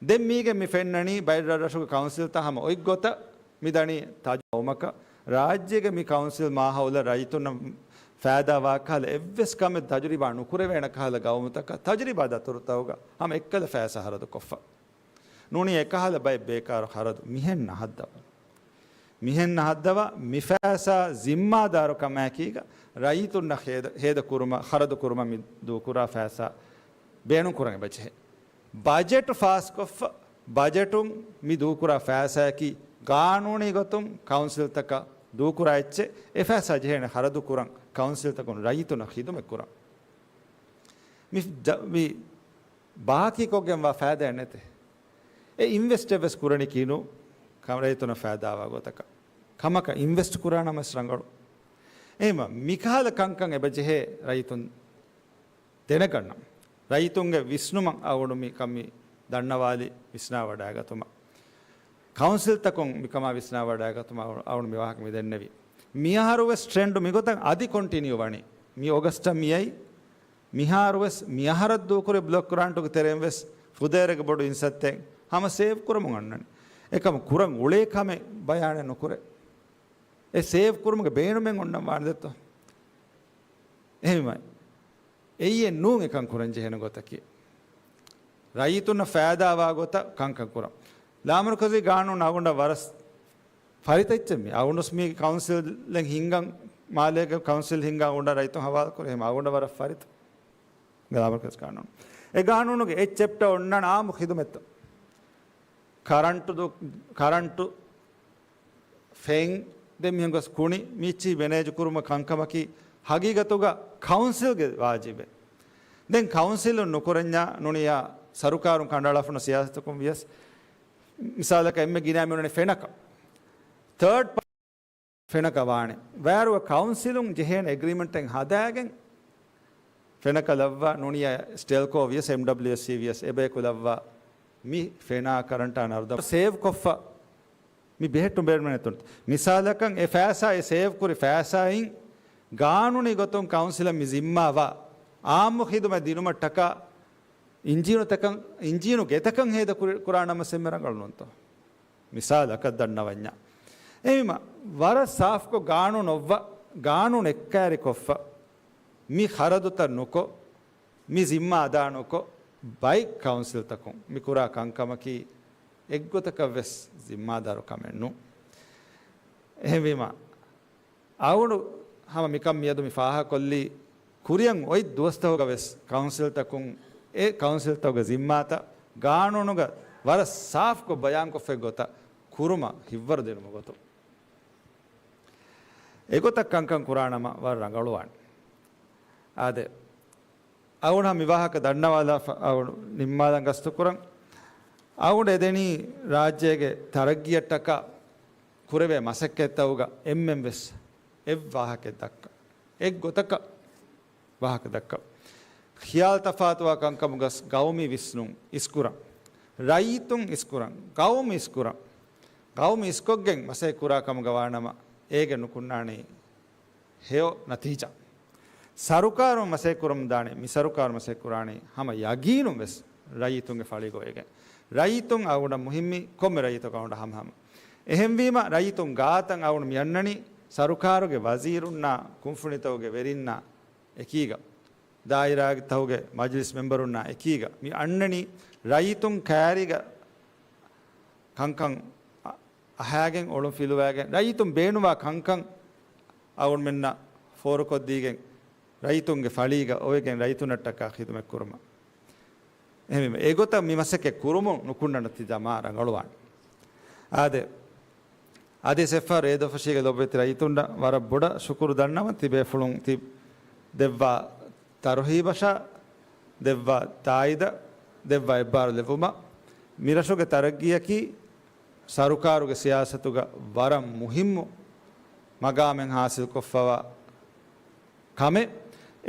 ދެން މީގެ މި ފެންނަނީ ބައެއް ރަށްރަށުގެ ކައުންސިލްތައް ހަމަ އޮތް ގޮތަށް މި ދަނީ ތާޖު ގައުމަކަށް. ރާއްޖޭގެ މި ކައުންސިލް މާހައުލަށް ރައްޔިތުންނަށް ފައިދާވާ ކަހަލަ އެއްވެސް ކަމެއް ތަޖުރިބާ ނުކުރެވޭނެ ކަހަލަ ގައުމުތަކަށް ތަޖުރިބާ ދަތުރުތަކުގަ ހަމަ އެއްކަލަ ފައިސާ ހަރަދުކޮށްފަ. ނޫނީ އެކަހަލަ ބައެއް ބޭކާރު ހަރަދު މިހެން ނަހައްދަވާ. މިހެން ނަހައްދަވާ މި ފައިސާ ޒިންމާދާރު ކަމާއެކީގަ ރައްޔިތުންނަށް ހޭދަ، ހޭދަ ކުރުމަށް، ޚަރަދު ކުރުމަށް މި ދޫކުރާ ފައިސާ ބޭނުން ކުރަން އެބަޖެހޭ. ބަޖެޓު ފާސްކޮށްފަ، ބަޖެޓުން މި ދޫކުރާ ފައިސާއަކީ ގާނޫނީ ގޮތުން ކައުންސިލްތަކަށް ދޫކުރާ އެއްޗެއް. އެ ފައިސާ ޖެހޭނެ ޚަރަދު ކުރަން، ކައުންސިލްތަކުން ރައްޔިތުންނަށް ޚިދުމަތް ކުރަން. މި ދަ-، މި ބާކީ ކޮށްގެންވާ ފައިދާއެއް ނެތޭ. އެ އިންވެސްޓެއް ވެސް ކުރަނީ ކިހިނެއް ކަމަށް ރައްޔިތުންނަށް ފައިދާވާ ގޮތަކަށް. ކަމަކަށް އިންވެސްޓް ކުރާނަމަ ވެސް ރަނގަޅު. އެހެންވީމަ މިކަހަލަ ކަންކަން އެބަޖެހޭ ރައްޔިތުން ދެނެގަންނަން. ރައްޔިތުންގެ ވިސްނުމަށް އަޅުގަނޑު މި ކަން މި ދަންނަވާލި ވިސްނާވަޑައިގަތުމަށް. ކައުންސިލްތަކުން މިކަމާ ވިސްނާވަޑައިގަތުމަށް އަޅު-، އަޅުގަނޑު މި ވާހަކަ މި ދެންނެވި. މިއަހަރު ވެސް ޓްރެންޑު މިގޮތަށް އަދި ކޮންޓިނިއު ވަނީ. މި އޮގަސްޓަށް މިއައީ. މިހާރު ވެސް މިއަހަރަށް ދޫކުރި ބްލޮކް ގްރާންޓުގެ ތެރެއިން ވެސް ފުދޭވަރެއްގެ ބޮޑު އިންސައްތައެއް ހަމަ ސޭވް ކުރަމުން އަންނަނީ. އެކަމަކު ކުރަން އުޅޭ ކަމެއް ބަޔާނެއް ނުކުރޭ. އެ ސޭވް ކުރުމުގެ ބޭނުމެއް އޮންނަން ވާނެ ދެއްތޯ؟ އެހެންވީމަ އެއީ ނޫން އެކަން ކުރަން ޖެހޭނެ ގޮތަކީ. ރައްޔިތުންނަށް ފައިދާވާ ގޮތަށް ކަންކަން ކުރަން. ލާމަރުކަޒީ ގާނޫނު އަޅުގަނޑަށް ވަރަށް ފަރިތަ އެއްޗެއް މީ. އަޅުގަނޑު ވެސް މީ ކައުންސިލެއް ހިންގަން، މާލޭގެ ކައުންސިލް ހިންގަން އަޅުގަނޑަށް ރައްޔިތުން ހަވާލު ކުރޭ. އެހެން އަޅުގަނޑަށް ވަރަށް ފަރިތަ. ލާމަރުކަޒީ ގާނޫނު. އެ ގާނޫނުގެ އެއް ޗެޕްޓަރ އޮންނާނެ އާއްމު ޚިދުމަތްތައް. ކަރަންޓު ދު-، ކަރަންޓު ފެން، ދެން މިހެން ގޮސް ކުނި މިއްޗި މެނޭޖު ކުރުމަށް ކަންކަމަކީ ހަގީގަތުގަ ކައުންސިލްގެ ވާޖިބެއް. ދެން ކައުންސިލުން ނުކުރަންޏާ ނޫނިއްޔާ ސަރުކާރުން ކަނޑައަޅާފަ އޮންނަ ސިޔާސަތަކުން ވިޔަސް، މިސާލަކަށް އެންމެ ގިނަ މި އޮންނަނީ ފެނަކަށް. ތާޑް ޕާ-، ފެނަކަށް ވާނެ. ވައިރު ކައުންސިލުން ޖެހޭނެ އެގްރިމެންޓެއް ހަދާގެން، ފެނަކަށް ލައްވާ ނޫނިއްޔާ ސްޓެލްކޯ ވިޔަސް އެމްޑަބްލިއުއެސްސީ ވިޔަސް އެބަޔަކު ލައްވާ މި ފެނާ ކަރަންޓާ ނަރުދަ ސޭވް ކޮށްފަ މި ބެހެއްޓުން ބޭނުމެއް ނެތުން. މިސާލަކަށް އެ ފައިސާ އެ ސޭވް ކުރި ފައިސާއިން ގާނޫނީ ގޮތުން ކައުންސިލަށް މި ޒިންމާވާ އާއްމު ޚިދުމަތް ދިނުމަށްޓަކާ އިންޖީނުތަކަށް، އިންޖީނު ގެތަކަށް ހޭދަ ކުރި-، ކުރާނަމަސް އެންމެ ރަނގަޅު ނޫންތޯ؟ މިސާލަކަށް ދަންނަވަންޏާ. އެހެންވީމަ، ވަރަށް ސާފްކޮށް ގާނޫނު އޮއްވަ، ގާނޫނު އެއްކައިރިކޮށްފަ، މި ޚަރަދުތައް ނުކޮށް، މި ޒިންމާ އަދާނުކޮށް، ބައެއް ކައުންސިލްތަކުން މި ކުރާ ކަންކަމަކީ އެއްގޮތަކަށް ވެސް ޒިންމާދާރު ކަމެއް ނޫން. އެހެންވީމަ، އަޅުގަނޑު ހަމަ މިކަން މިއަދު މި ފާހަގަކޮށްލީ، ކުރިއަށް އޮތް ދުވަސްތަކުގަ ވެސް ކައުންސިލްތަކުން އެ ކައުންސިލްތަކުގެ ޒިންމާތައް ގާނޫނުގަ ވަރަށް ސާފްކޮށް ބަޔާންކޮށްފައި ގޮތަށް ކުރުމަށް ހިތްވަރު ދިނުމުގެ ގޮތުން. އެގޮތަށް ކަންކަން ކުރާނަމަ ވަރަށް ރަނގަޅުވާނެ. އާދެ، އަޅުގަނޑު މި ވާހަކަ ދަންނަވާލާފަ އަޅުގަނޑު ނިންމާލަން ގަސްތުކުރަން. އަޅުގަނޑު އެދެނީ ރާއްޖޭގެ ތަރައްގީއަށްޓަކާ ކުރެވޭ މަސައްކަތްތަކުގަ އެންމެން ވެސް އެއް ވާހަކައެއް ދައްކަ، އެއްގޮތަކަށް ވާހަކަ ދައްކަ. ޚިޔާލު ތަފާތުވާ ކަންކަމުގަސް ގައުމީ ވިސްނުން އިސްކުރަން، ރައްޔިތުން އިސްކުރަން، ގައުމު އިސްކުރަން، ގައުމު އިސްކޮށްގެން މަސައްކަތް ކުރާ ކަމުގަ ވާނަމަ، އޭގެ ނުކުންނާނީ ހެޔޮ ނަތީޖާ. ސަރުކާރުން މަސައްކަތް ކުރަމުން ދާނީ، މި ސަރުކާރު މަސައްކަތް ކުރާނީ ހަމަ ޔަގީނުން ވެސް ރައްޔިތުންގެ ފަޅީގަ އޮވެގެން. ރައްޔިތުން އަޅުގަނޑަށް މުހިއްމީ ކޮންމެ ރައްޔިތަކަށް އަޅުގަނޑަށް ހަމަހަމަ. އެހެންވީމަ، ރައްޔިތުން ގާތަށް އަޅުގަނޑު މި އަންނަނީ ސަރުކާރުގެ ވަޒީރުންނާ ކުންފުނިތަކުގެ ވެރިންނާ އެކީގަ، ދާއިރާތަކުގެ މަޖިލިސް މެމްބަރުންނާ އެކީގަ މި އަންނަނީ ރައްޔިތުން ކައިރީގަ ކަންކަން އަ-، އަހާގެން، އޮޅުން ފިލުވާގެން، ރައްޔިތުން ބޭނުންވާ ކަންކަން އަޅުގަނޑުމެންނަށް ފޯރުކޮށްދީގެން، ރައްޔިތުންގެ ފަޅީގަ އޮވެގެން ރައްޔިތުންނަށްޓަކާ ޚިދުމަތް ކުރުމަށް. އެހެންވީމަ، އެގޮތަށް މި މަސައްކަތް ކުރުމުން ނުކުންނަ ނަތީޖާ މާ ރަނގަޅުވާނެ. އާދެ، އަދި އެއްފަހަރު އޭދަފުށީގެ ލޮބުވެތި ރައްޔިތުންނަށް ވަރަށް ބޮޑަށް ޝުކުރު ދަންނަވަން، ތިބޭފުޅުން ތި ދެއްވާ ތަރުހީބަށާ، ދެއްވާ ތާއީދަށް، ދެއްވާ އެއްބާރުލެއްވުމަށް. މިރަށުގެ ތަރައްގީއަކީ ސަރުކާރުގެ ސިޔާސަތުގަ ވަރަށް މުހިއްމު މަގާމެއް ހާސިލްކޮށްފަވާ ކަމެއް.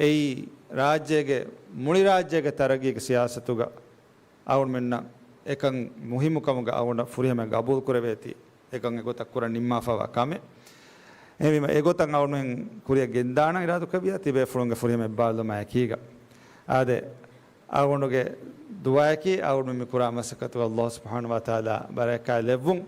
އެއީ ރާއްޖޭގެ، މުޅި ރާއްޖޭގެ ތަރައްގީގެ ސިޔާސަތުގަ އަޅުގަނޑުމެންނަށް އެކަން މުހިއްމުކަމުގަ އަޅުގަނޑަށް ފުރިހަމަ ގަބޫލު ކުރެވޭތީ، އެކަން އެގޮތަށް ކުރަން ނިންމާފަވާ ކަމެއް. އެހެންވީމަ، އެގޮތަށް އަޅުގަނޑުމެން ކުރިއަށް ގެންދާނަން އިރާދުކުރެއްވިޔާ، ތިބޭފުޅުންގެ ފުރިހަމަ އެއްބާރުލުމާ އެކީގަ. އާދެ، އަޅުގަނޑުގެ ދުޢާއަކީ، އަޅުގަނޑު މި ކުރާ މަސައްކަތުގަ ﷲ ސުބްޙާނަހޫ ވަތަޢާލާ ބަރަކާތް ލެއްވުން،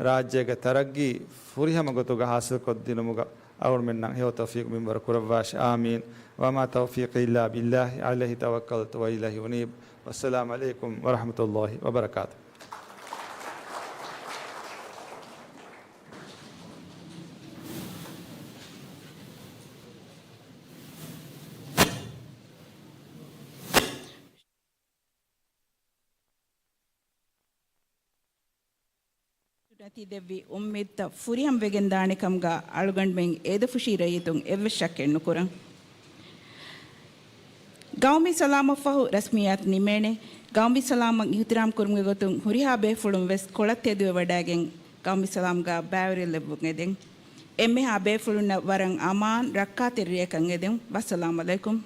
ރާއްޖޭގެ ތަރައްގީ ފުރިހަމަ ގޮތުގަ ހާސިލްކޮށްދިނުމުގަ އަޅުގަނޑުމެންނަށް ހެޔޮ ތައުފީޤު މިންވަރު ކުރައްވާށި. އާމީން. وما توفيقي إلا بالله، عليه توكلت وإليه أنيب. والسلام عليكم ورحمة الله وبركاته. ނަތީ ދެއްވި އުއްމީދުތައް ފުރިހަމަވެގެން ދާނެ ކަމުގަ އަޅުގަނޑުމެން އޭދަފުށީ ރައްޔިތުން އެއްވެސް ޝައްކެއް ނުކުރަން. ގައުމީ ސަލާމަށްފަހު ރަސްމިއްޔާތު ނިމޭނެ. ގައުމީ ސަލާމަށް އިޙްތިރާމް ކުރުމުގެ ގޮތުން ހުރިހާ ބޭފުޅުން ވެސް ކޮޅަށް ތެދުވެވަޑައިގެން ގައުމީ ސަލާމްގަ ބައިވެރިވެލެއްވުން އެދެން. އެންމެހާ ބޭފުޅުންނަށް ވަރަށް އަމާން ރައްކާތެރި ރެއަކަށް އެދެން. ވައްސަލާމް ޢަލައިކުމް.